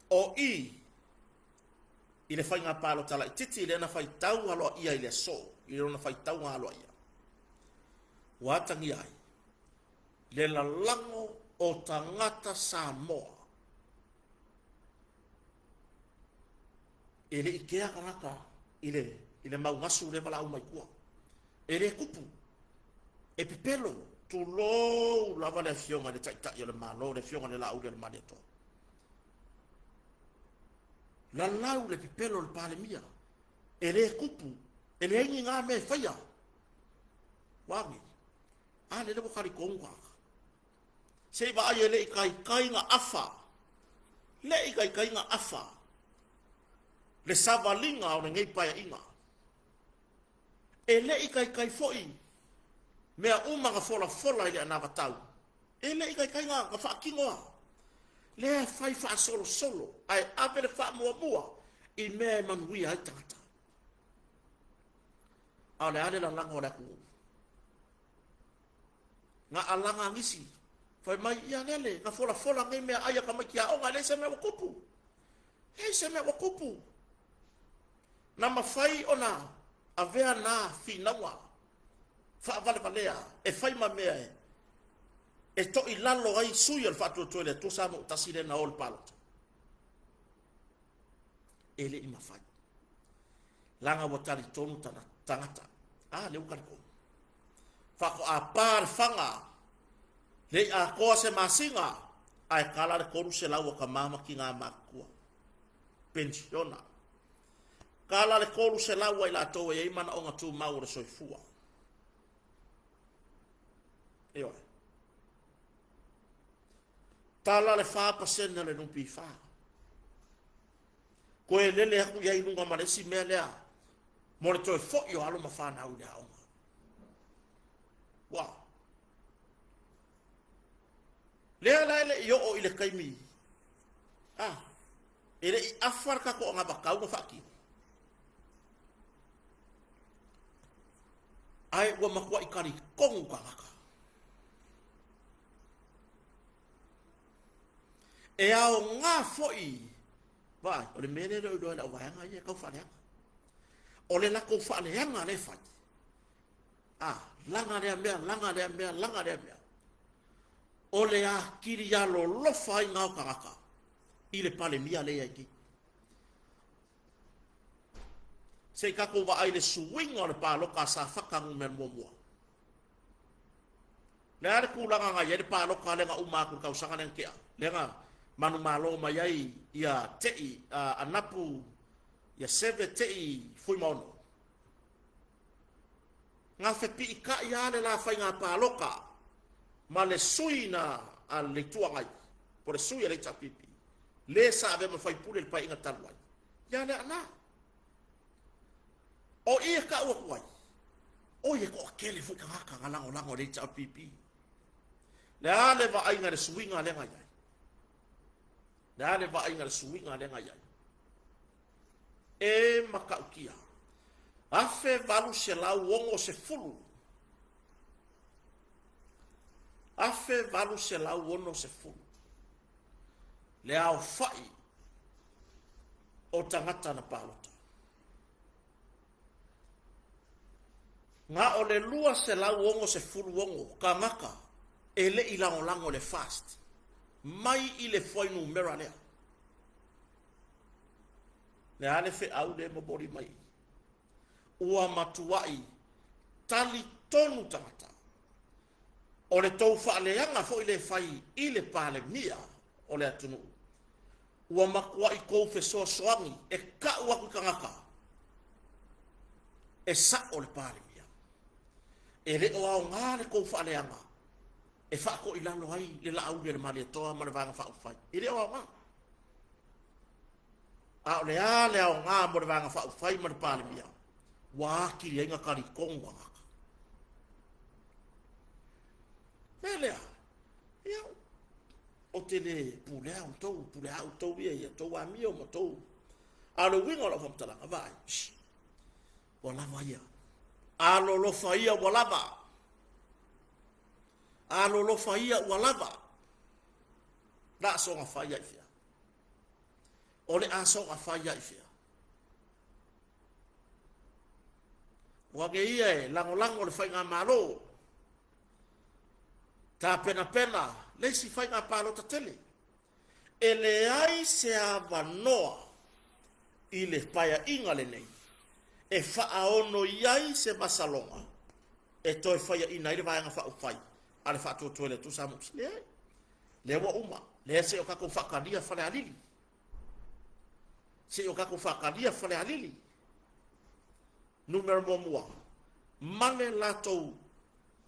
O i, i le faiga palota laitiiti lea na faitau aloaia i le aso, i lona faitauga aloaia, ua atagia ai le lalago o tagata Samoa. E le i kea tagata i le, i le mau gasu lea valaau mai tua. E le tupu, e pepelo, tulou lava le afioga i le Taitai o le Malo, le afioga i le Laauli o le Malietoa. Lalau le pepelo o le Palemia. E le tupu, e leai ni ngā mea e faia. Ua agi. A lele ua talitonu tagata. Se i vaai e le i taitai na afa, le i taitai na afa le savaliga o lenei paeaiga. E le i taitai foi mea uma na folafola i le anavatau. E le i taitai na, na faatino a. Lea e fai faasolosolo ae ave le faamuamua i mea e manuia ai tagata. A o le a le lalago o le atunuu? Na alaga nisi, fai mai, ia lele, na folafola nei meaai a tamaiti aoga, e leai se mea ua tupu. Leai se mea ua tupu. Na mafai ona avea na finauga faavalevalea e fai ma mea e, e toilalo ai sui o le Faatuatua i le Atua Samoa Tasi lea na o i le palota. E le i mafai. Laga ua talitonu tana tagata. A, lea ua talitonu. Faatoa pa le faga, le i atoa se masina, ae tala le 300 a tama ma tina matutua. Penisiona. Tala le 300 a i latou e i ai manaoga tumau o le soifua. Ioe. Tala le 4% o le NPF. Toe lele atu i ai i luga ma le isi mea lea mo le toe foi o alo ma fanau i le aoga. Ua. Lea la e le i oo i le taimi, ah, e le i afa le tatou anavatau na faatino. Ae ua matuai talitonu tagata. E aoga foi, vaai, o le mea lea e le o iloa e le auvaega ia e tau faaleaga. O le latou faaleaga lea e fai, ah, laga lea mea, laga lea mea, laga lea mea. O le atili alolofa ai o tagata i le Palemia lea i ai nei. Se i tatou vaai le suiga o le palota a Safata Nu.1. Le a le tulaga na i ai le palota lea na uma atu i le tausaga lea na tea, lea na manumalo mai ai ia Te'i Anapu ia Seve Te'i Fuimaono. Na fepiitai lava le la faiga palota ma le sui na a le Itu Agai, po o le sui a le HRPP, le sa avea ma faipule i le paeaiga talu ai, ia Leaana. O i e ta'u atu ai, oi e toatele foi tagata na lagolago i le HRPP. Le a le vaaiga i le suiga lea na i ai? Le a le vaaiga i le suiga lea na i ai? E matautia. 1860. 1860. Le aofa'i o tagata na palota. Na o le 266 tagata e le i lagolago le FAST mai i le fuainumera lea. Le a le feau le momoli mai? Ua matuai talitonu tagata. O le tou faaleaga foi le fai i le Palemia o le atunuu. Ua matuai tou fesoasoani e ka'u atu i tagata e sa'o le Palemia. E le o aoga le tou faaleaga e faatoilalo ai le Laauli a le Malietoa ma le Vaega Faaupufai. E le o aoga. A o le a le aoga mo le Vaega Faaupufai ma le Palemia, ua atili ai na talitonu tagata. Mea lea, ia, o te le pulea outou, pulea outou ia ia tou amio ma tou. A o le uiga o lau faamatalaga, vaai, ua lava ia. Alolofa ia ua lava. Alolofa ia ua lava. La asoga fai ai fea. O le asoga fai ai fea. Ua ge ia e lagolago le faiga malo. Ta pena pena, le isi faiga palota tele. E leai se avanoa i le paeaiga lenei e faaono i ai se masaloga e toe faiaina ai le Vaega Faaupufai a le Faatuatua i le Atua Samoa. Leai, lea ua uma, lea se i o tatou faatalia Falealili. Se i o tatou faatalia Falealili. Numera muamua, ma le latou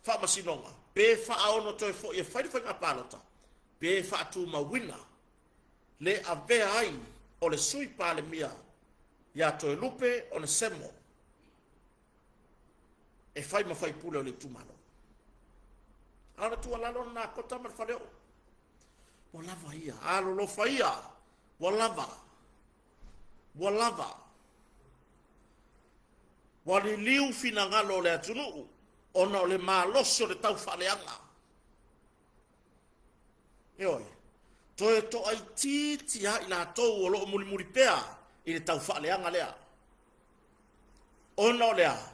faamasinoga, pe faaono toe foi e fai le faiga palota, pe faatumauina le avea ai o le sui Palemia ia Toelupe Onesemo e fai ma faipule o le itumalo. A o le tuualalo lena Kota ma le Faleoo. Ua lava ia, alolofa ia, ua lava, ua lava. Ua liliu finagalo o le atunuu ona o le malosi o le taufaaleaga. Ioe, toe toaitiiti lava i latou o lo o mulimuli pea i le taufaaleaga lea. Ona o le a?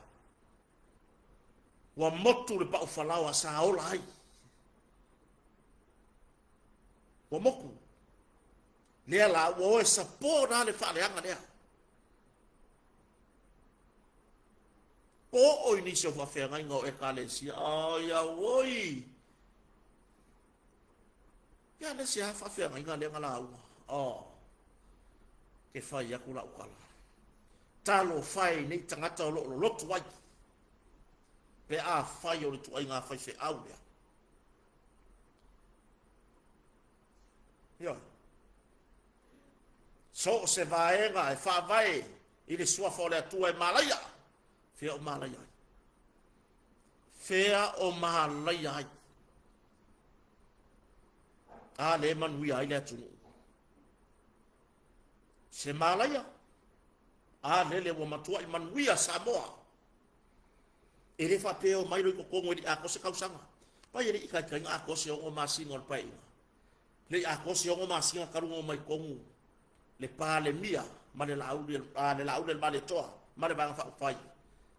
Ua motu le paufalaoa sa ola ai. Ua motu. Lea la ua oe sapō la le faaleaga lea. Po o i nisi o faafeagaiga o Ekalesia. Ai auoi! Ia le isi lava faafeagaiga lea na lauga. Oh. Ke fai atu lau tala. Talofa e i nei tagata o lo o lolotu ai. Pe a fai o le ituaiga faifeau lea. Ioe. So o se vaega e faavae i le suafa o le Atua e malaia. Fea o malaia ai? Fea o malaia ai? A le manuia ai le atunuu. Se malaia. A lele ua matuai manuia Samoa. E le faapea o mai loa i totonu e le i atoa se tausaga. Pai e le i taitai ona atoa se 6 masina o le Paeaiga. Le i atoa se 6 masina talu ona omai i totonu le Palemia ma le Laauli a le Laauli a le Malietoa ma le Vaega Faaupufai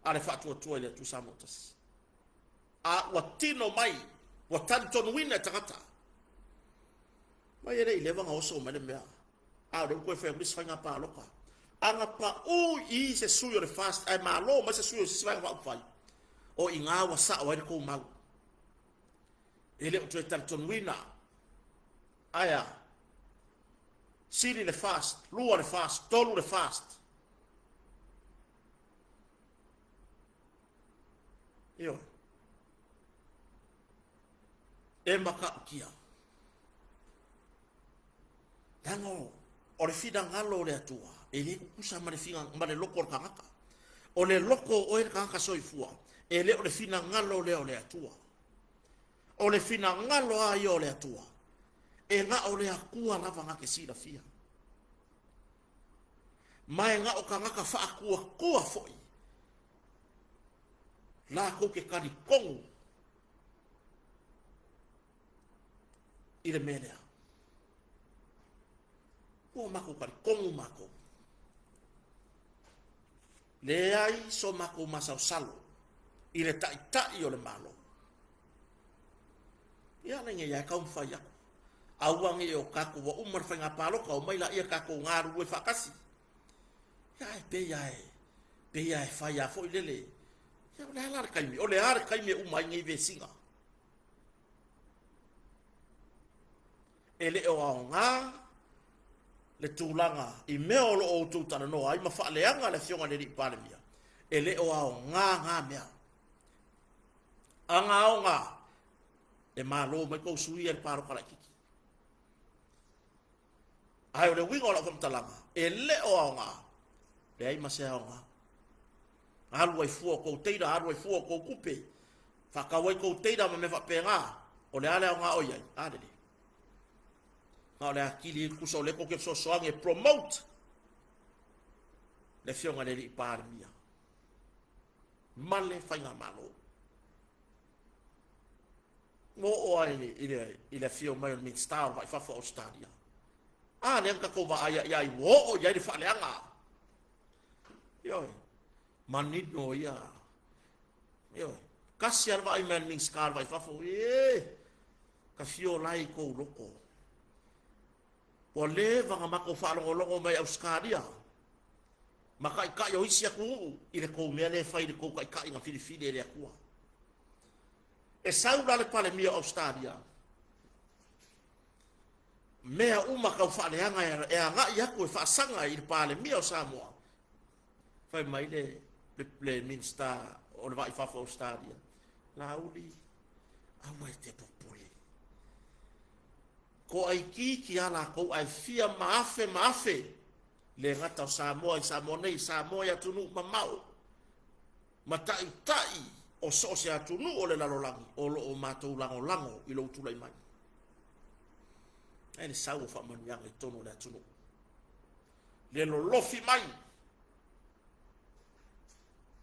a le Faatuatua i le Atua Samoa Tasi. A ua tino mai, ua talitonuina e tagata. Mai e le i leva ona oso mai le mea. A o lea ua toe fai atu le isi faiga palota. A na pau i se sui o le FAST ae malo mai se sui o se isi Vaega Faaupufai, o i ina ua sao ai le tou mau. E le o toe talitonuina. Ae a? Sili le FAST, lua le FAST, tolu le FAST. Ioe. E matautia. Leaga o le finagalo o le Atua e le tutusa ma le, fina, ma le loto o le tagata. O le loto o oe le tagata soifua, e le o le finagalo lea o le Atua. O le finagalo a ia o le Atua, e na o le Atua lava na te silafia. Ma e na o tagata faatuatua foi latou te talitonu i le mea lea. Ua matou talitonu matou. Leai so matou masalosalo i le taitai o le Malo. Ia le nei e taumafai atu. Aua ne i o tatou ua uma le faiga palota, omai laia tatou galulue faatasi. Ia ae pei lava e, pei lava e fai lava foi lele. Ia o le a la le taimi? O le a le taimi e uma ai nei vesiga? E le o aoga le tulaga i mea o lo o outou talanoa ai ma faaleaga le Afioga i le Alii Palemia, e le o aoga na mea. A na aoga, e malo mai tou sui ia i le palota laitiiti. Ae o le uiga o lau faamatalaga, e le o aoga, leai ma se aoga. Alu ai fua o kou teira, alu ai fua o kou tupe, faatau ai kou teira ma mea faapena, o le a le aoga o i ai? A lele. Na o le atili tusa o lea tou te fesoasoani e promote le Afioga i le Alii Palemia ma le faigamalo. Ua oo lava i le, i le afio mai o le Minisita o le Vai Fafo o Ausetalia. A lea na tatou vaai i ai, ua oo i ai le faaleaga. Ioe, manino ia. Ioe, tasi lava le vaai mai a le Minisita o le Vai Fafo, e, ka fio lai i kou loko. Ua leva ona matou faalogologo mai Ausetalia ma taitai o isi atunuu i le tou mea lea e fai i le tou taitai na filifili e le Atua. E sau la le Palemia o Ausetalia, mea uma tau faaleaga e agai atu e faasaga i le Palemia o Samoa. Fai mai le, le, le Minisita o le Vai Fafo o Ausetalia, Laauli, aua e te popole. Toaitiiti lava latou ae fia ma afe ma afe le gata o Samoa i Samoa nei, Samoa i atunuu mamao ma taitai o so o se atunuu o le lalolagi o lo o matou lagolago i lou tulai mai. Ae le sau o faamanuiaga i totonu o le atunuu. Le lolofi mai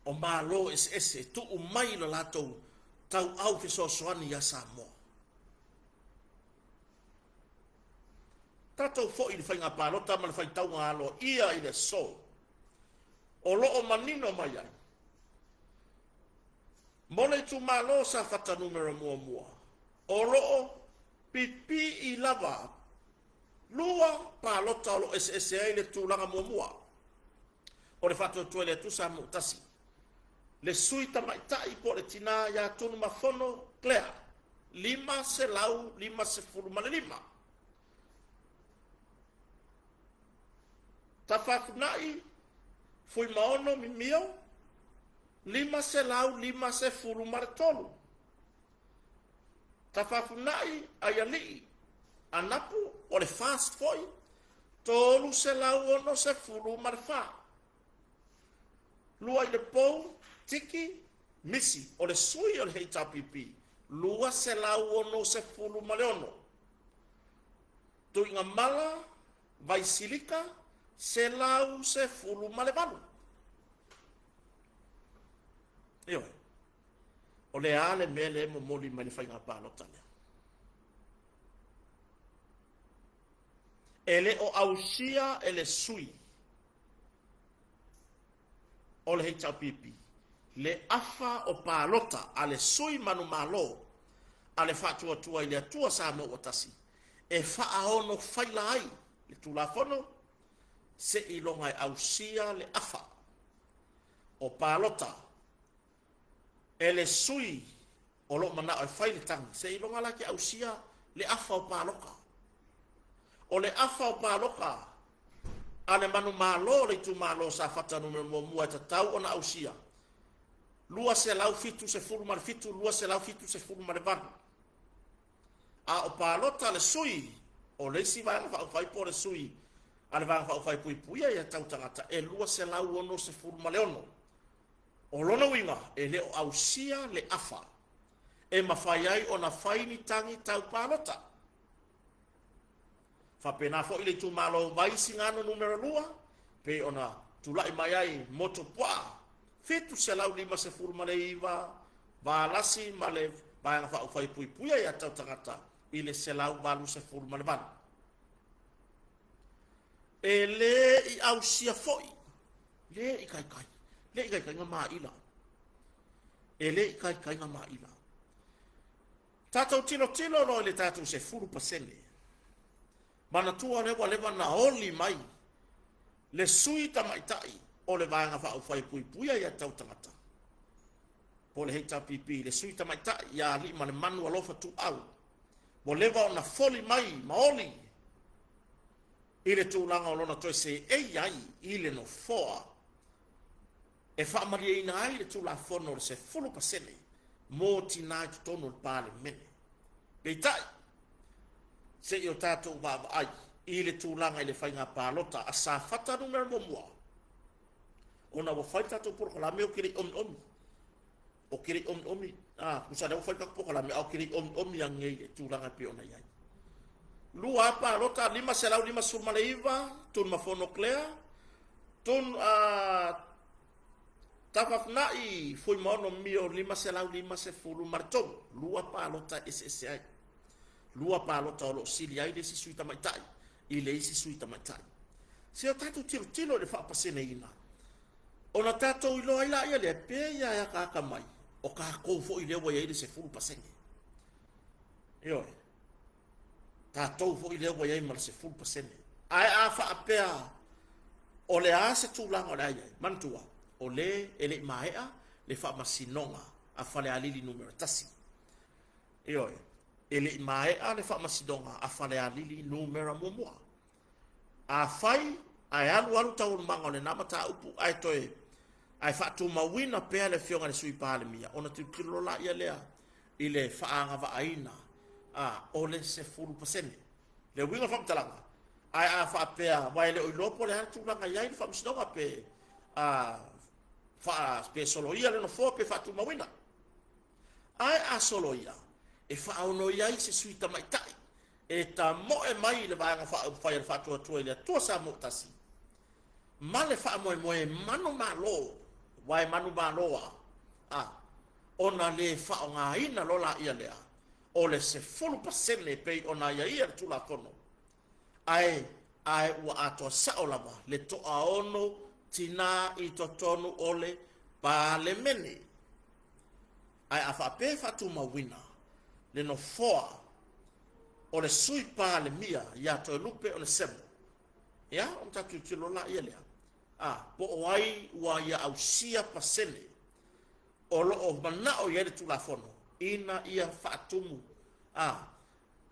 o Malo eseese e tuu mai le latou tauau fesoasoani iā Samoa. Tatou foi i le faiga palota ma le faitauga aloaia i le aso o lo o manino mai ai mo le itumalo o Safata numera muamua, o lo o pipii lava lua palota o lo o eseese ai le tulaga muamua o le Faatuatua i le Atua Samoa Tasi. Le sui tamaitai po o le tinā ia Tunumafono Clare, 555. Tafafunai Fuimaono Mimio, 553. Tafafunai Aialii Anapu o le FAST foi, 364. Luailepou Tiki Misi o le sui o le HRPP, 266. Tuigamala Vaisilika, 118. Ioe. O le a le mea lea e momoli mai le faiga palota lea? E le o ausia e le sui o le HRPP le afa o palota a le sui manumalo a le Faatuatua i le Atua Samoa ua Tasi e faaono faila ai le Tulafono seiloga e ausia le afa o palota e le sui o lo o manao e fai le tagi, seiloga la ke ausia le afa o paloka. O le afa o paloka a le manumalo o le itumalo o Safata Nu.1 e tatau ona ausia 277, 278. A o palota a le sui o le isi Vaega Faaupufai po o le sui a le Vaega Faaupufai Puipuia ia Tau Tagata e 266. O lona uiga, e le o ausia le afa e mafai ai ona fai ni tagi tau palota. Faapena foi le itumalo Vaisigano numera 2, pei ona tulai mai ai Motupuaa 759 Valasi ma le Vaega Faaupufai Puipuia ia Tau Tagata i le 188. E le i ausia foi, le i kaikai, le i kaikai nga maila. E le i kaikai nga maila. Tatou tilotilo loa i le tatou 10%. Manatua lea ua leva na oli mai le sui tamaitai o le Vaega Faaupufai Puipuia ia Tau Tagata po o le HRPP, le sui tamaitai ia Aliimalemanu Alofa Tuuau, ua leva ona foli mai ma oli i le tulaga o lona toe seei ai i le nofoa e faamalieina ai le Tulafono o le 10% mo tinā i totonu o le Palemene. Peitai, se i o tatou vaavaai i le tulaga i le faiga palota a Safata Nu.1, ona ua fai le tatou polokalame o ke le i omiomi. O ke le i omiomi, a, tusa lea ua fai le tatou polokalame, a o ke le i omiomi anei i le tulaga e pei ona i ai. Lua palota 559 Tunumafono Clare, tun, Tafafunai Fuimaono Mio 553, lua palota e eseese ai. Lua palota o lo o sili ai le isi sui tamaitai i le isi sui tamaitai. Se o tatou tilotilo i le faapaseneina, ona tatou iloa ai laia lea, pe ia e akaaka mai, o tatou foi lea ua i ai le 10%. Ioe, tatou foi lea ua i ai ma le 10%. Ae a faapea o le a se tulaga o le a i ai, manatua, o le e le i maea le faamasinoga a Falealili numera 1. Ioe, e le i maea le faamasinoga a Falealili numera 1. A fai ae alu alu taualumaga o lena mataupu ae toe ae faatumauina pea le afioga i le Sui Palemia, ona tilotilo laia lea i le faaagavaaina a o le 10%. Le uiga o le faamatalaga, ae a faapea, aua e le o iloa po o le a le tulaga i ai le faamasinoga pe a pe soloia le nofoa pe faatumauina. Ae a soloia, e faaono ai se sui tamaitai e tamoe mai i le Vaega Faaupufai a le Faatuatua i le Atua Samoa Tasi ma le faamoemoe e manumalo, aua e manumalo a ona le faaaogaina loa laia lea o le 10% pei ona aiaia le Tulafono, ae ua atoa sao lava le toaono tinā i totonu o le Palemene. Ae a faapea e faatumauina le nofoa o le Sui Palemia ia Toelupe Onesemo, ia, ona tatou tilotilo laia lea, a, po o ai ua ia ausia pasene. o lo o manao i ai le Tulafono ina ia faatumu a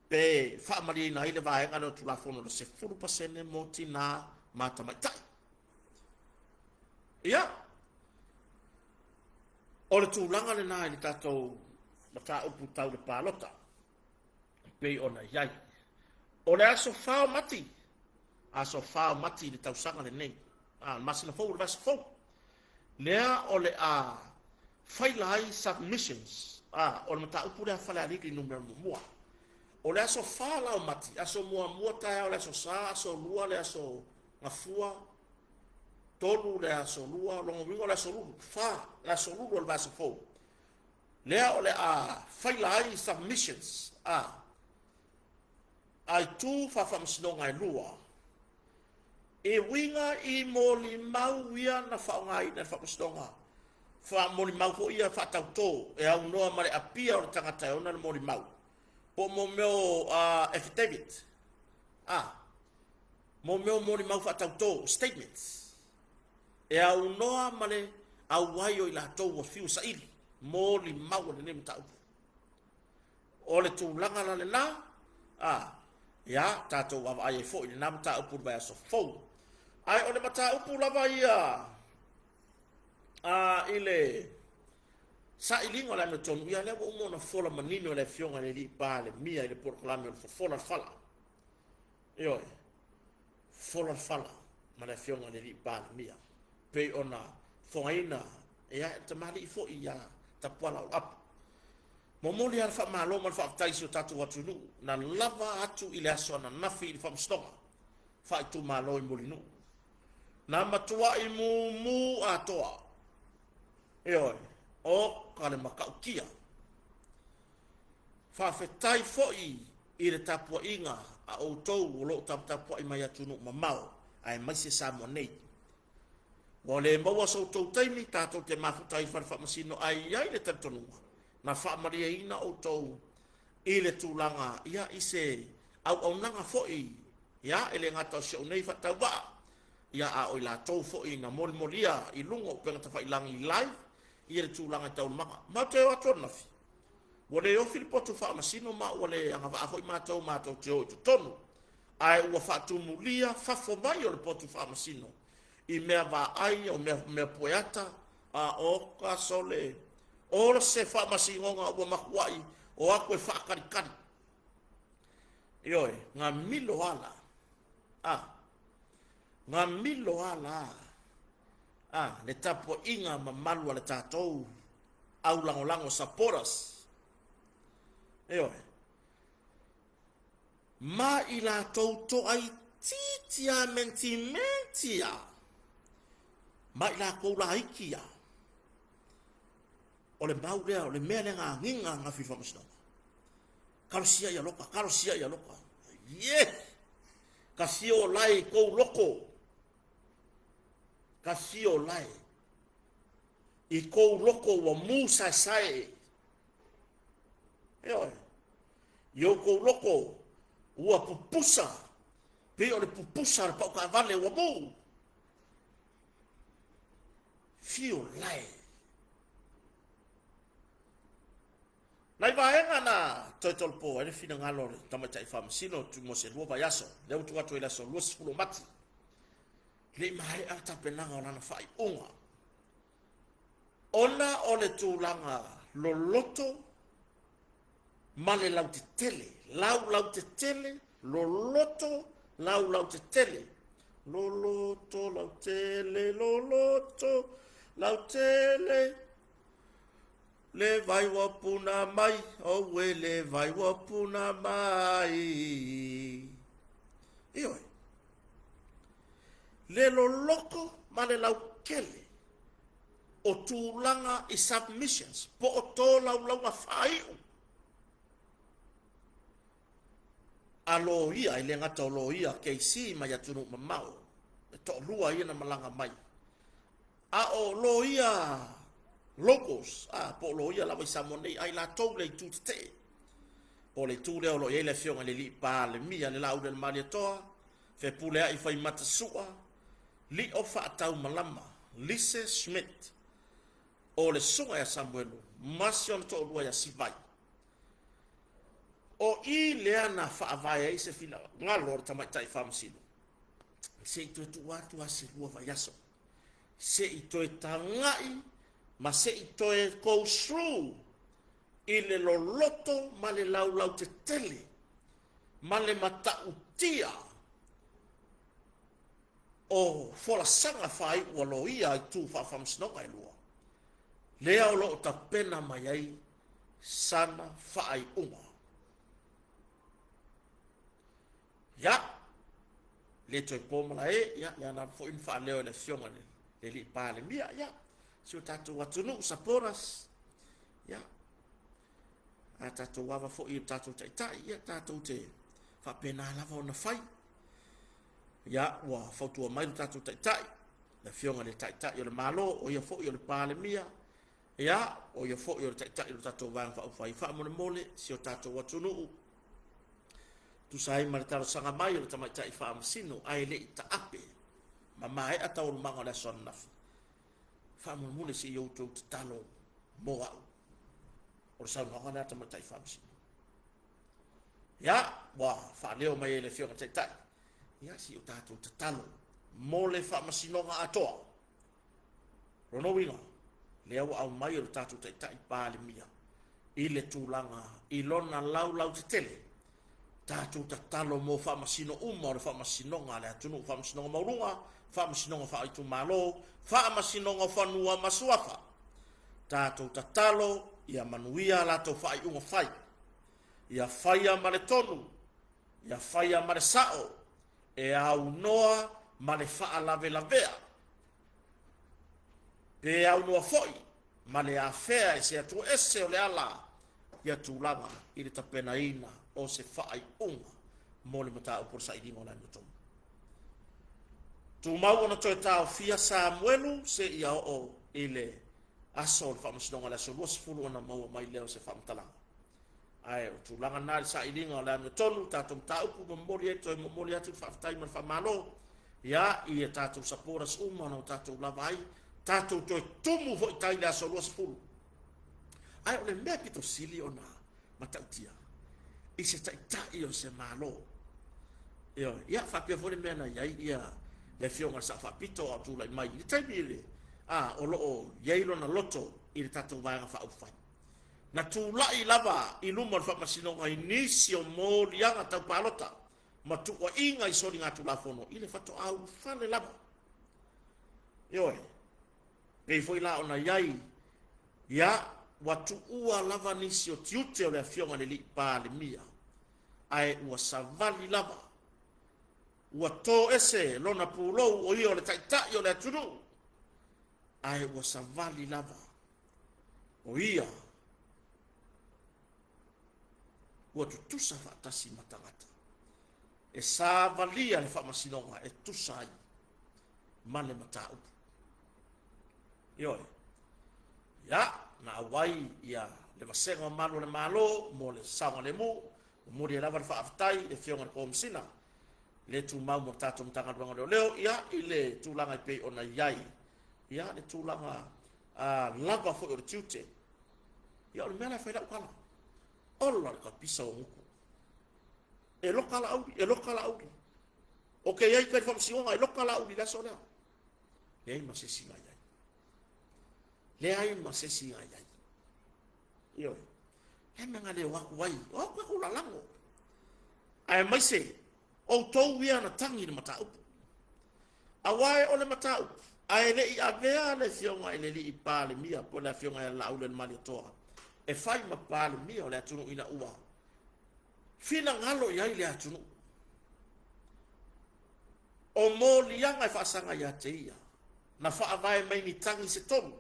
pe faamalieina ai le vaega lea o le Tulafono le 10% mo tinā ma tamaitai. Ia, o le tulaga lena i le tatou mataupu tau le palota e pei ona i ai. O le aso 4 o Mati, aso 4 o Mati i le tausaga lenei, a, le masina fou, le vaiaso fou, lea o le a faila ai submissions, a, o le mataupu lea a Falealili numera muamua. O le aso 4 la o Mati, aso muamua taeao le aso Sa, aso lua le aso Gafua, tolu le aso lua, lona uiga o le aso lulu, 4 le aso lulu o le vaiaso fou, lea o le a faila ai submissions a a itu faafaamasinoga e lua e uiga i molimau ia na faaaogaina e le faamasinoga, faamolimau foi ia faatautō e aunoa ma le apia o le tagata e ona le molimau, po o mo mea o affidavit, a mo mea o molimau faatautō, statements, e aunoa ma le auai o i latou ua fiu e saili molimau o lenei mataupu. O le tulaga la lena, a, ia, tatou vaavaai ai foi i lena mataupu i le vaiaso fou. Ae o le mataupu lava ia a, i le sailiga o le amiotonu, ia lea ua uma ona fola manino e le Afioga i le Alii Palemia i le polokalame o le Fofola le Fala. Ioe, fola le fala ma le Afioga i le Alii Palemia, pei ona fogaina ia e le tamalii foi ia Tapuala Oloapu. Momoli lava le faamalo ma le faafetai i si o tatou atunuu na lava atu i le aso ananafi i le faamasinoga faaitumalo i Mulinuu. Na matuai mumu atoa. Ioe, oka le matautia. Faafetai foi i le tapuaiga a outou o lo o taputapuai mai atunuu mamao aemaise Samoa nei. Ua le maua so outou taimi tatou te mafuta ai i fale faamasino, ae i ai le talitonuga na faamalieina outou i le tulaga ia i se auaunaga foi ia e le gata o si ou nei faatauvaa ia a o i latou foi na molimolia i luga o upega tafailagi live ia le tulaga i taualumaga. Matou te o atu ananafi ua le ofi le potu faamasino ma ua le agavaa foi matou matou te o i totonu, ae ua faatumulia fafo mai o le potu faamasino i mea vaai o mea, mea pueata a o ka sole o se faamasinoga ua matuai o atu e faataritari. Ioe, gamilo ala a gamilo ala a le tapuaiga mamalu a le tatou au lagolago supporters. Ioe, ma i latou toaitiiti a mentimenti a ma i latou laiti a o le mau lea, o le mea lea na agiga ananafi i le faamasinoga. Talosia ia loka, talosia ia loka. Ie! Ka fio lae i kou loko. Ka fio lae i kou loko ua mu saesae. Ioe. I outou loko ua pupusa, pei o le pupusa o le paukaavale ua mu. Fio lae. Nai vaega na toe tolopo ai le finagalo o le tamaitai faamasino mo se lua vaiaso, lea ua tuu atu ai le aso 20 o Mati, le i maea le tapenaga o lana faaiuga. Ona o le tulaga loloto ma le lautetele, laulautetele, loloto, laulautetele, loloto, lautele, loloto, lautele, le vai ua puna mai, oue le vai ua puna mai. Ioe, le loloto ma le lautele o tulaga i submissions po o tolaulauga faaiu a loia, e le gata o loia KC mai atunuu mamao, e toalua ia na malaga mai, a o loia locals, a po o loia lava i Samoa nei, a i latou le itu tetee, po o le itu lea o lo o i ai le Afioga i le Alii Palemia, le Lauli o le Malietoa, Fepuleai Faimata Sua, Lio Faataumalama, Lise Schmidt. O le susuga ia Samuelu ma si ona toalua ia Sivai. O i lea na faavae ai se finagalo o le tamaitai faamasino, se i toe tuu atu lava se 2 vaiaso, se i toe tagai ma se i toe go through i le loloto ma le laulautetele ma le matautia o folasaga faaiu a loia i tu faafaamasinoga e lua, lea o lo o tapena mai ai sana faaiuga. Ia, le toe po malae, ia, lea lava foi na faaleo e le Afioga i le Alii Palemia, ia, si o tatou atunuu, supporters, ia, a tatou ava foi i le tatou Taitai, ia, tatou te faapena lava ona fai. Ia, ua fautua mai lo tatou Taitai, le Afioga i le Taitai o le Malo, o ia foi o le Palemia, ia, o ia foi o le Taitai o le tatou Vaega Faaupufai, faamolemole si o tatou atunuu, tusa ai ma le talosaga mai o le tamaitai faamasino, ae le i taape ma maea taualumaga o le aso ananafi, faamolemole se i outou tatalo mo au. O le saunoaga lea a le tamaitai faamasino. Ia, ua faaleo mai e le Afioga i le Taitai, ia, se i o tatou tatalo mo le faamasinoga atoa. Lona uiga, lea ua aumai e le tatou Taitai Palemia i le tulaga i lona laulautetele, tatou tatalo mo faamasino uma o le faamasinoga a le atunuu, faamasinoga maualuga, faamasinoga faaitumalo, faamasinoga o fanua ma suafa. Tatou tatalo ia manuia a latou faaiuga fai, ia faia ma le tonu, ia faia ma le sao, e aunoa ma le faalavelavea, pe aunoa foi ma le afea e se Atua ese o le ala ia tulaga i le tapenaina o se faaiuga mo le mataupu o le sailiga o le amiotonu. Tumau ona toe taofia Samuelu seia oo i le aso o le faamasinoga i le aso 20 ona maua mai lea o se faamatalaga. Ae o tulaga na i le sailiga o le amiotonu, tatou mataupu momoli ai, toe momoli atu le faafetai ma le faamalo ia i a tatou supporters uma ona o tatou lava ai, tatou toe tumu foi tai i le aso 20. Ae o le mea pito sili ona matautia i se taitai o se Malo. Ioe, ia faapea foi le mea na i ai ia le Afioga i le Sao Faapito a o tulai mai i le taimi le a o lo o i ai lona loto i le tatou Vaega Faaupufai. Na tulai lava i luma o le Faamasinoga i nisi o moliaga tau palota ma tuuaiga i soligatulafono i le faatoa ulufale lava. Ioe, pei foi la ona i ai, ia, ua tuua lava nisi o tiute o le Afioga i le Alii Palemia, ae ua savali lava, ua to ese lona pulou o ia o le taitai o le atunuu, ae ua savali lava o ia ua tutusa faatasi ma tagata e savalia le faamasinoga e tusa ai ma le mataupu. Ioe. Ia, na auai ia le vasega o malu o le Malo mo le saogalemu, momoli ai lava le faafetai i le Afioga i le Komesina, le tumau mo le tatou Matagaluega o Leoleo, ia, i le tulaga e pei ona i ai, ia, le tulaga lava foi o le tiute. Ia, o le mea la e fai lau tala, ola le kapisa o gutu. E loka la auli, e loka la auli. O ke iai kai faamasinoga, e loka la auli i le aso lea. Leai ma se isi na iai. Leai ma se isi na iai. Ioe. Le mea na leo atu ai, o atu aku lalago. Ae maise, outou ia na tagi i le mataupu. Aua e o le mataupu, ae le i avea le Afioga i le Alii Palemia, po o le Afioga ia Laaulialemalietoa, e fai ma Palemia o le atunuu ina ua finagalo i ai le atunuu. O moliaga e faasaga ia te ia, na faavae mai ni tagi se tolu,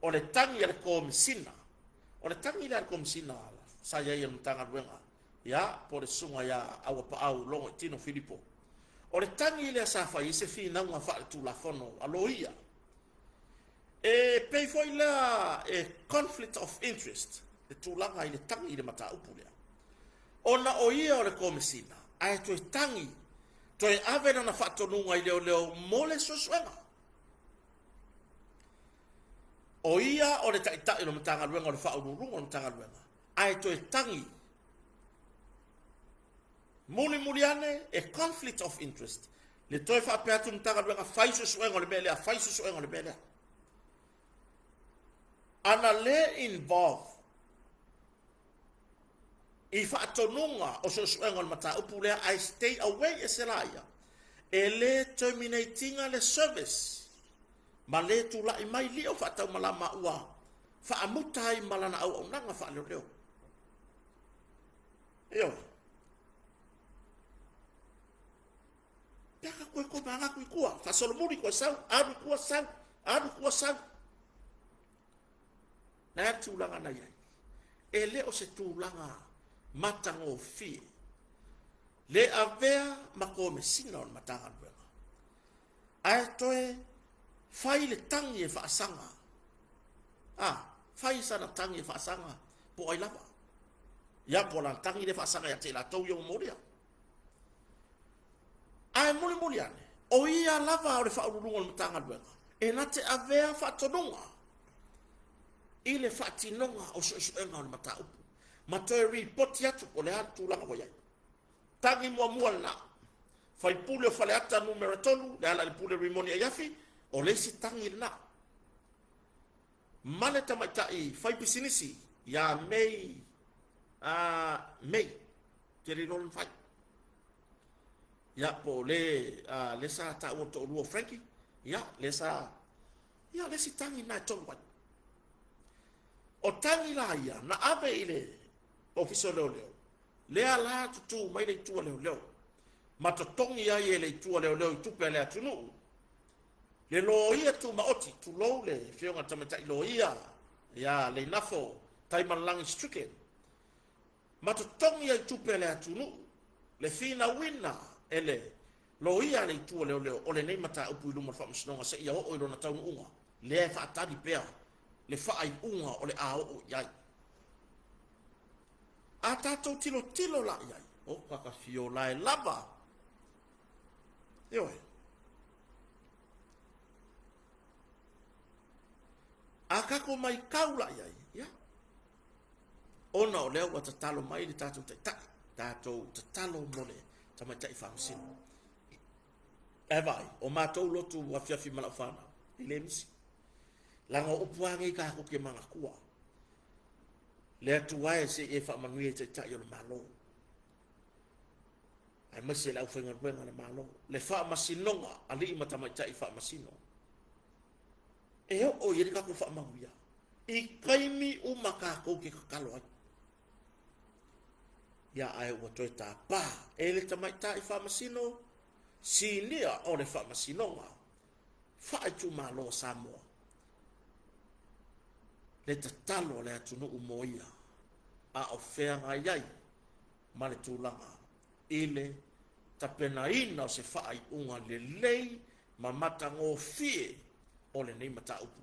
o le tagi a le Komesina, o le tagi lea a le Komesina sa i ai e le Matagaluega, ia, po o le susuga ia Auapaau Logoitino Filipo, o le tagi lea sa fai ai se finauga faaletulafono a loia, e pei foi lea e conflict of interest le tulaga i le tagi i le mataupu lea, ona o ia o le Komesina, ae toe tagi, toe ave lana faatonuga i leoleo mo le suesuega. O ia o le Taitai o le Matagaluega o le Faauluuluga o le Matagaluega, ae toe tagi mulimuli ane e conflict of interest le toe faapea atu le Matagaluega fai suesuega o le mea lea, fai suesuega o le mea lea. Ana le involve i faatonuga o suesuega o le mataupu lea ae stay away ese laia, e le terminate ina le service ma le tulai mai Lio Faataumalama ua faamuta ai ma lana auaunaga faaleoleo. Ioe. Pe a ka koe koma aga atu i tua, faasolomuli koe sau, alu i tua sau, alu i tua sau. Na le tulaga na i ai. E le o se tulaga matagofie le avea ma Komesina o le Matagaluega, ae toe fai le tagi e faasaga. A, fai sana tagi e faasaga po o ai lava. Ia, po o lana tagi lea e faasaga ia te i latou ia ua molia. Ae mulimuli ane, o ia lava o le Faauluuluga o le Matagaluega e na te avea faatonuga i le faatinoga o suesuega o le mataupu ma toe ripoti atu o le a le tulaga ua i ai. Tagi muamua lena. Faipule o Faleata numera 3, le ala i le pule Rimoni Aiafi, o le isi tagi lena. Ma le tamaitai faipisinisi ia May, May, te le iloa lona fai. Ia, po o le, le sa taua le toalua o Frankie, ia, le sa, ia, le isi tagi lena e tolu ai. O tagi la ia, na ave i le Ofisa o Leoleo, lea la tutū mai le itu a leoleo, ma totogi ai e le itu a leoleo i tupe a le atunuu, le loia tumaoti, tulou le afioga i le tamaitai loia, ia Leinafo Taimalelagi Strickland, ma totogi ai tupe a le atunuu, le finauina e le loia a le itu a leoleo o lenei mataupu i luma o le Faamasinoga seia oo i lona taunuuga, lea e faatali pea le faaiuga o le a oo i ai. A tatou tilotilo la i ai, o kakafiolae lava. Ioe. A tatou maitau la i ai, ia, ona o lea ua tatalo mai le tatou taitai, tatou tatalo mo le tamaitai faamasino. Ae vaai, o matou lotu afiafi ma lau fanau, e le misi. Leaga o upu lava nei tatou te manatua. Le Atua e se i e faamanuia i Taitai o le Malo, aemaise le aufaigaluega a le Malo, le faamasinoga, alii ma tamaitai faamasino. E oo i ai le tatou faamanuia i taimi uma tatou te tatalo ai. Ia, ae ua toe tapā e le tamaitai faamasino sinia o le Faamasinoga Faaitumalo o Samoa le tatalo a le atunuu mo ia, a o feagai ai ma le tulaga i le tapenaina o se faaiuga lelei ma matagofie o lenei mataupu.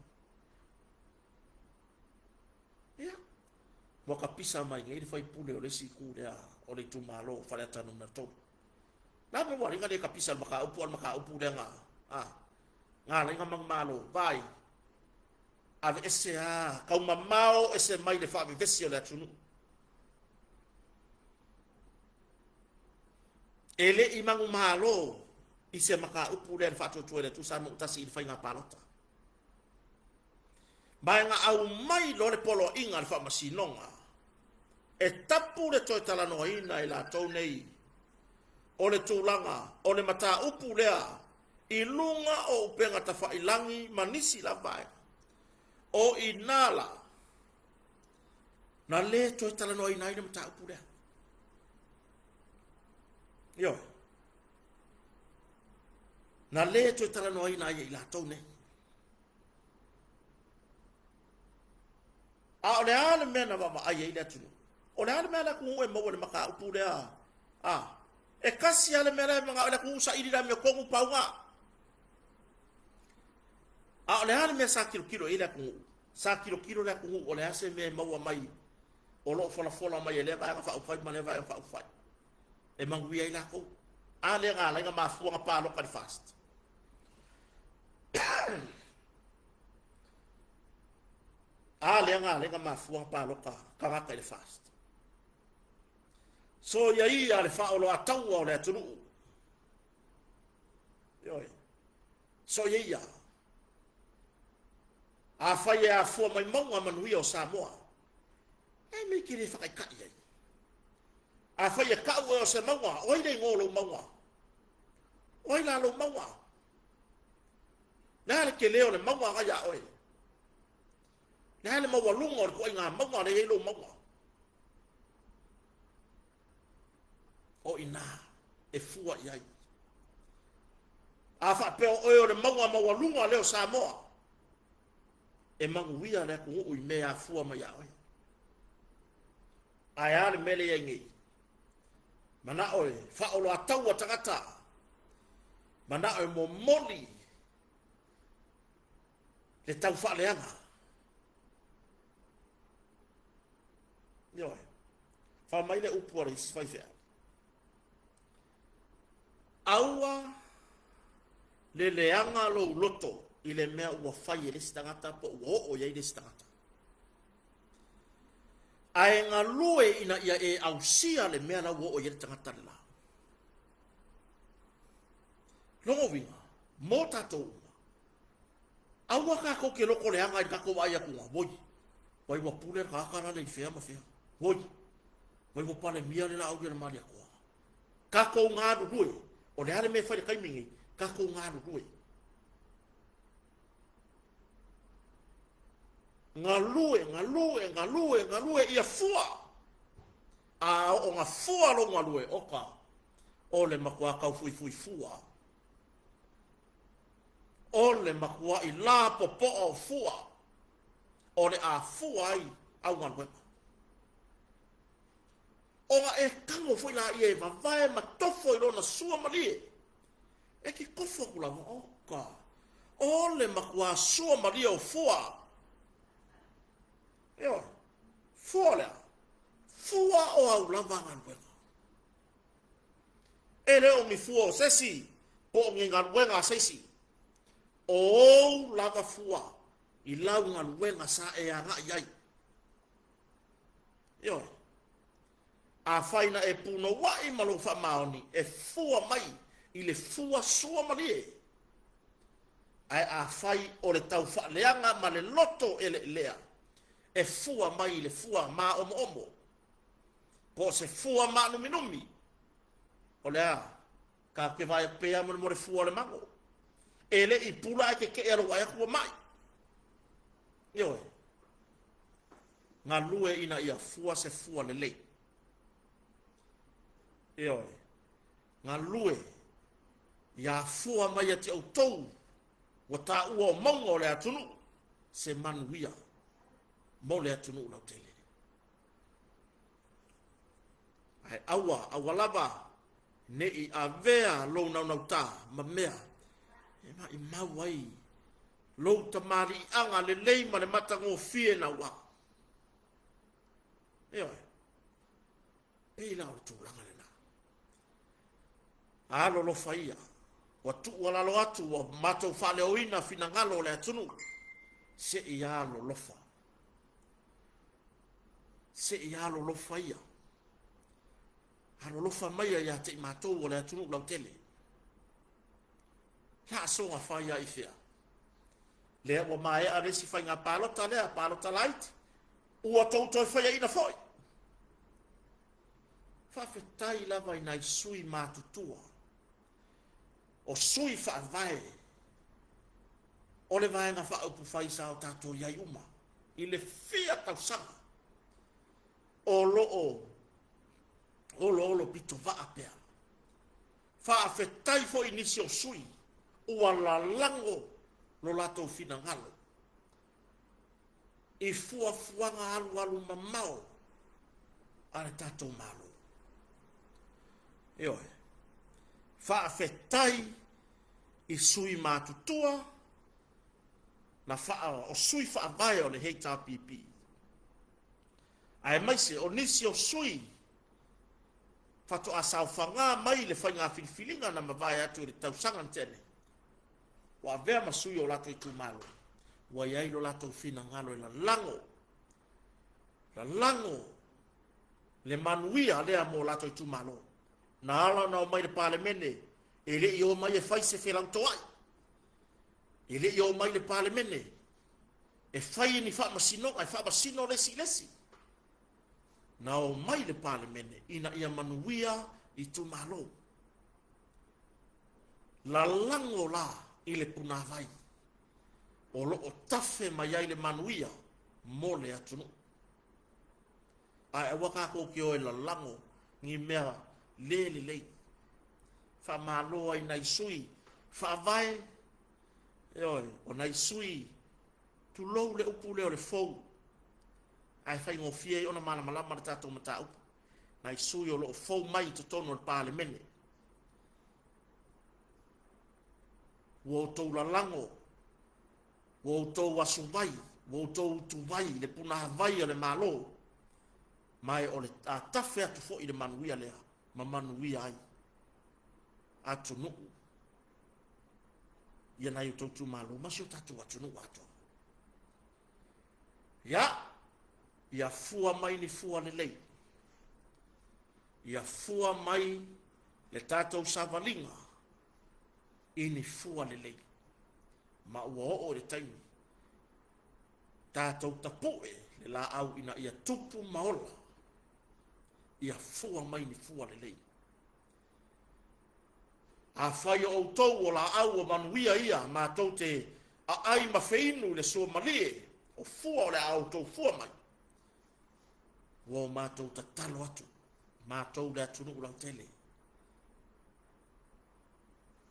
Ia, ua tapisa mai nei le faipule o le isi itu lea o le itumalo o Faleata Nu.3. La me ua alai na le tapisa i le mataupu, a o le mataupu lea na, a, na alai na manumalo, vai, aveese a, taumamao ese mai le faavevesi o le atunuu. E le i manumalo i se mataupu lea le Faatuatua i le Atua Samoa ua tasi i le faiga palota. Ma e na aumai loa le poloaiga a le Faamasinoga e tapu le toe talanoaina e latou nei o le tulaga o le mataupu lea i luga o upega tafailagi ma nisi lava vaega. O i ina la na le toe talanoaina ai le mataupu lea. Ioe. Na le toe talanoaina ai e i latou nei. A o le a le mea na vaavaai ai le atunuu? O le a le mea a le atunuu e maua i le mataupu lea? A, e tasi lava le mea la e manao ai le atunuu, saili le amiotonu, pau lena. A o le a le mea sa tilotilo i ai le atunuu? Sa tilotilo le atunuu o le a se mea e maua mai o lo o folafola mai e lea Vaega Faaupufai ma lea Vaega Faaupufai e manuia ai latou. A lea na ala ai ona mafua ona palota i le FAST. A lea na ala ai ona mafua ona palota tagata i le FAST. Soia ia le faaoloataua o le atunuu. Ioe. Soia ia. Afai e afua mai mauga manuia o Samoa, e mea e te le faataitai ai. Afai e tau oe o se mauga, o ai le igoa o lou mauga? O ai la lou mauga? Le a le tele o le mauga na ia oe? Le a le maualuga o le tuaiga mauga lea e i ai lou mauga? O i ina e fua i ai. A faapea o oe o le mauga maualuga lea o Samoa, e manuia le atunuu i mea e afua mai ia oe. Ae a le mea lea e i ai nei? Manao e faaoloataua tagata, manao e momoli le taufaaleaga. Ioe. Fai mai le upu a le isi faifeau. Aua le leaga lou loto i le mea ua fai e le isi tagata po ua oo i ai le isi tagata. Ae galue ina ia e ausia le mea la ua oo i ai le tagata le la. Lona uiga, mo tatou uma, aua tatou te loto leaga i le tatou vaai atu, oi, vai ua pule le tagata la le i fea ma fea, oi, vai ua palemia le Laaulialemalietoa. Tatou galulue, o le a le mea e fai i le taimi lenei, tatou galulue. Galue, galue, galue, galue ia fua. A oo na fua lou galue, oka, o le matua taufuifui fua. O le matua'i lapopoa o fua, o le a fua ai au galuega. Ona e tago foi laia e vavae ma tofo i lona sua malie. E te tofo atu lava, oka, o le matua sua malie o fua. Ioe, fua o le a? Fua o au lava galuega. E le o ni fua o se isi, po o ni galuega a se isi. O ou lava fua i lau galuega sa e agai ai. Ioe. Afai na e punouai ma lou faamaoni, e fua mai i le fua sua malie. Ae afai o le taufaaleaga ma le loto eleelea, e fua mai i le fua maomoomo, po o se fua maanuminumi. O le a? Tatou te vaai atu pea mo le fua o le mago. E le i pula ae tetee a lou vaai atu ua mai. Ioe. Galue ina ia fua se fua lelei. Ioe. Galue ia fua mai ia te outou ua taua o mauga o le atunuu se manuia mo le atunuu lautele. Ae aua, aua lava ne i avea lou naunautā ma mea e maʻimau ai lou tamaliiaga lelei ma le matagofie naua. Ioe, pei la o le tulaga lena. Alolofa ia, ua tuualalo atu, ua matou faaleoina finagalo o le atunuu, se i alolofa. Se i alolofa ia. Alolofa maia ia te i matou o le atunuu lautele. Laasoga fai a i fea? Lea ua maea le isi faiga palota lea, palota laiti. Ua tou toe faiaina foi. Faafetai lava i nai sui matutua, o sui faavae o le Vaega Faaupufai sa o tatou i ai uma i le fia tausaga o lo o oloolo pitovaa pea. Faafetai foi i nisi o sui ua lalago lo latou finagalo i fuafuaga alualu mamao a le tatou Malo. Ioe. Faafetai i sui matutua na faa, o sui faavae o le HRPP, aemaise o nisi o sui faatoa saofaga mai le faiga filifiliga na mavae atu i le tausaga na tea nei, ua avea ma sui o latou itumalo, ua i ai lo latou finagalo e lalago. Lalago le manuia lea mo latou itumalo. Na ala ona omai i le Palemene, e le i omai e fai se felautoai. E le i omai i le Palemene e fai ni faamasinoga, e faamasino le isi i le isi. Na omai le Palemene ina ia manuia itumalo. Lalago la i le punavai o lo o tafe mai ai le manuia mo le atunuu. Ae aua tatou te o e lalago ni mea le lelei. Faamalo ai nai sui faavae, ioe, o nai sui, tulou le upu lea o le fou, ae faigofie ai ona malamalama le tatou mataupu. Nai sui o lo o fou mai i totonu o le Palemene. Ua outou lalago, ua outou asuvai, ua outou utuvai i le punavai o le Malo, ma e o le a tafe atu foi le manuia lea ma manuia ai atunuu ia nai outou itumalo ma si o tatou atunuu atoa. Ia, ia fua mai ni fua lelei, ia fua mai le tatou savaliga i ni fua lelei, ma ua oo i le taimi tatou tapue le laau ina ia tupu ma ola, ia fua mai ni fua lelei. Afai o outou o laau o manuia ia matou te aai ma feinu i le sua malie o fua o le a outou fua mai, ua o matou tatalo atu, matou le atunuu lautele,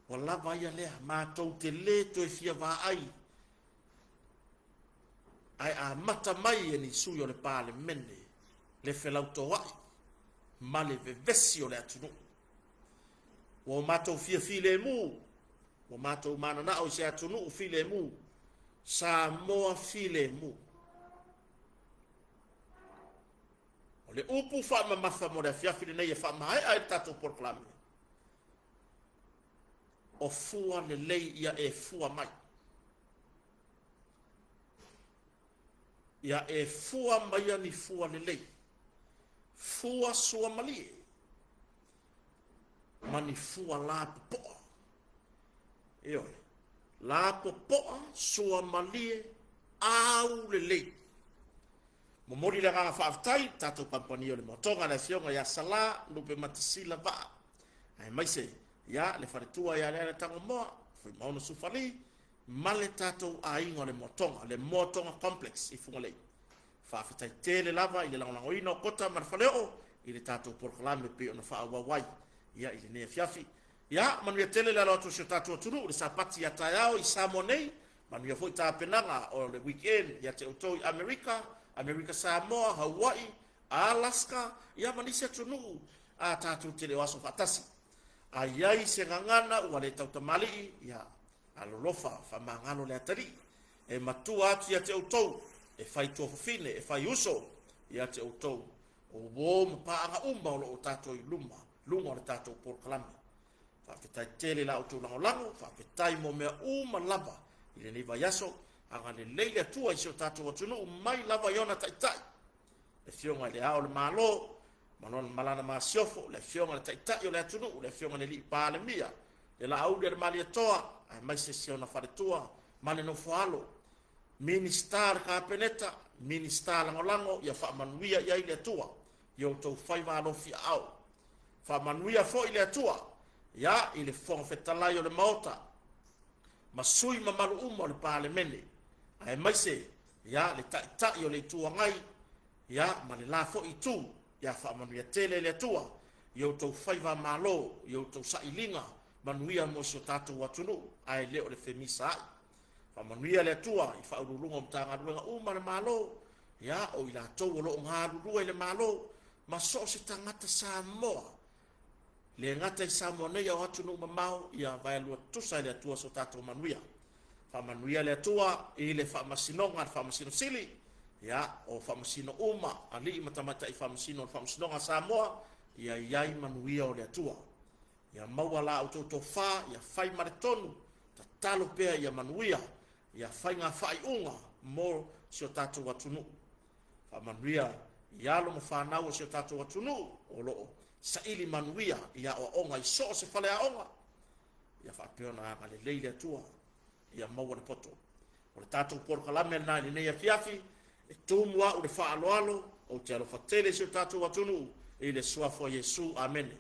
ua lava ia lea, matou te le toe fia vaai, ae amata mai e ni sui o le Palemene le felautoai ma le vevesi o le atunuu. Ua o matou fia filemu, ua matou mananao i se atunuu filemu, Samoa filemu. O le upu faamamafa mo le afiafi lenei e faamaea ai le tatou polokalame, o fua lelei ia e fua mai. Ia e fua maia ni fua lelei, fua sua malie, ma ni fua la popoa. Ioe, la popoa, sua malie, au lelei. Momoli le agaga faafetai i le tatou kamupani o le Moatoga, le Afioga ia Sala Lupematasila Vaa, aemaise ia le faletua ia Leala Tagomoa, Fuimaono Sufali, ma le tatou aiga o le Moatoga, le Moatoga Complex i Fugalei. Faafetai tele lava i le lagolagoina o Kota ma le Faleoo i le tatou polokalame pei ona faaauau ai ia i lenei afiafi. Ia, manuia tele le alo atu o si o tatou atunuu i le Sapati ia taeao i Samoa nei, manuia foi tapenaga o le weekend ia te outou i Amerika, Amerika Samoa, Hawaii, Alaska, ia ma nisi atunuu a tatou te le o aso faatasi. A i ai se gagana ua le tautamalii, ia alolofa faamagalo le atalii. E matua atu ia te outou, e fai tuafafine, e fai uso ia te outou, o uo ma paaga uma o lo o tatou i luma, luga o le tatou polokalame. Faafetai tele la outou lagolago, faafetai mo mea uma lava i lenei vaiaso. Agalelei le Atua i si o tatou atunuu mai lava i ona taitai, le Afioga i le Ao o le Malo ma lona ma lana masiofo, le Afioga i le Taitai o le atunuu, le Afioga i le Alii Palemia, le Laauli a le Malietoa, aemaise si ona faletua ma le nofoaalo, Minisita o le Kapeneta, Minisita Lagolago, ia faamanuia i ai le Atua i outou faiva alofi aao. Faamanuia foi le Atua ia i le Fofoga Fetalai o le Maota ma sui mamalu uma o le Palemene, aemaise ia le Taitai o le Itu Agai ia ma le la foi itu, ia faamanuia tele le Atua i outou faiva malo, i outou sailiga manuia mo si o tatou atunuu, ae le o le femisaai. Faamanuia le Atua i faauluuluga o Matagaluega uma a le Malo, ia o i latou o lo o galulue i le Malo, ma so o se tagata Samoa, le gata i Samoa nei a o atunuu mamao, ia vaelua tutusa e le Atua so tatou manuia. Faamanuia le Atua i le Faamasinoga a le Faamasino Sili, ia o faamasino uma, alii ma tamaitai faamasino o le Faamasinoga a Samoa, ia i ai manuia o le Atua. Ia maua la outou tofa, ia fai ma le tonu, tatalo pea ia manuia, ia faiga faaiuga mo si o tatou atunuu. Faamanuia i alo ma fanau o si o tatou atunuu o lo o saili manuia i aoaoga i so o se faleaoga. Ia faapea ona agalelei le Atua ia maua le poto. O le tatou polokalame lena i lenei afiafi, e tumu au i le faaaloalo, ou te alofa tele i si o tatou atunuu, i le suafa o Iesu. Amene.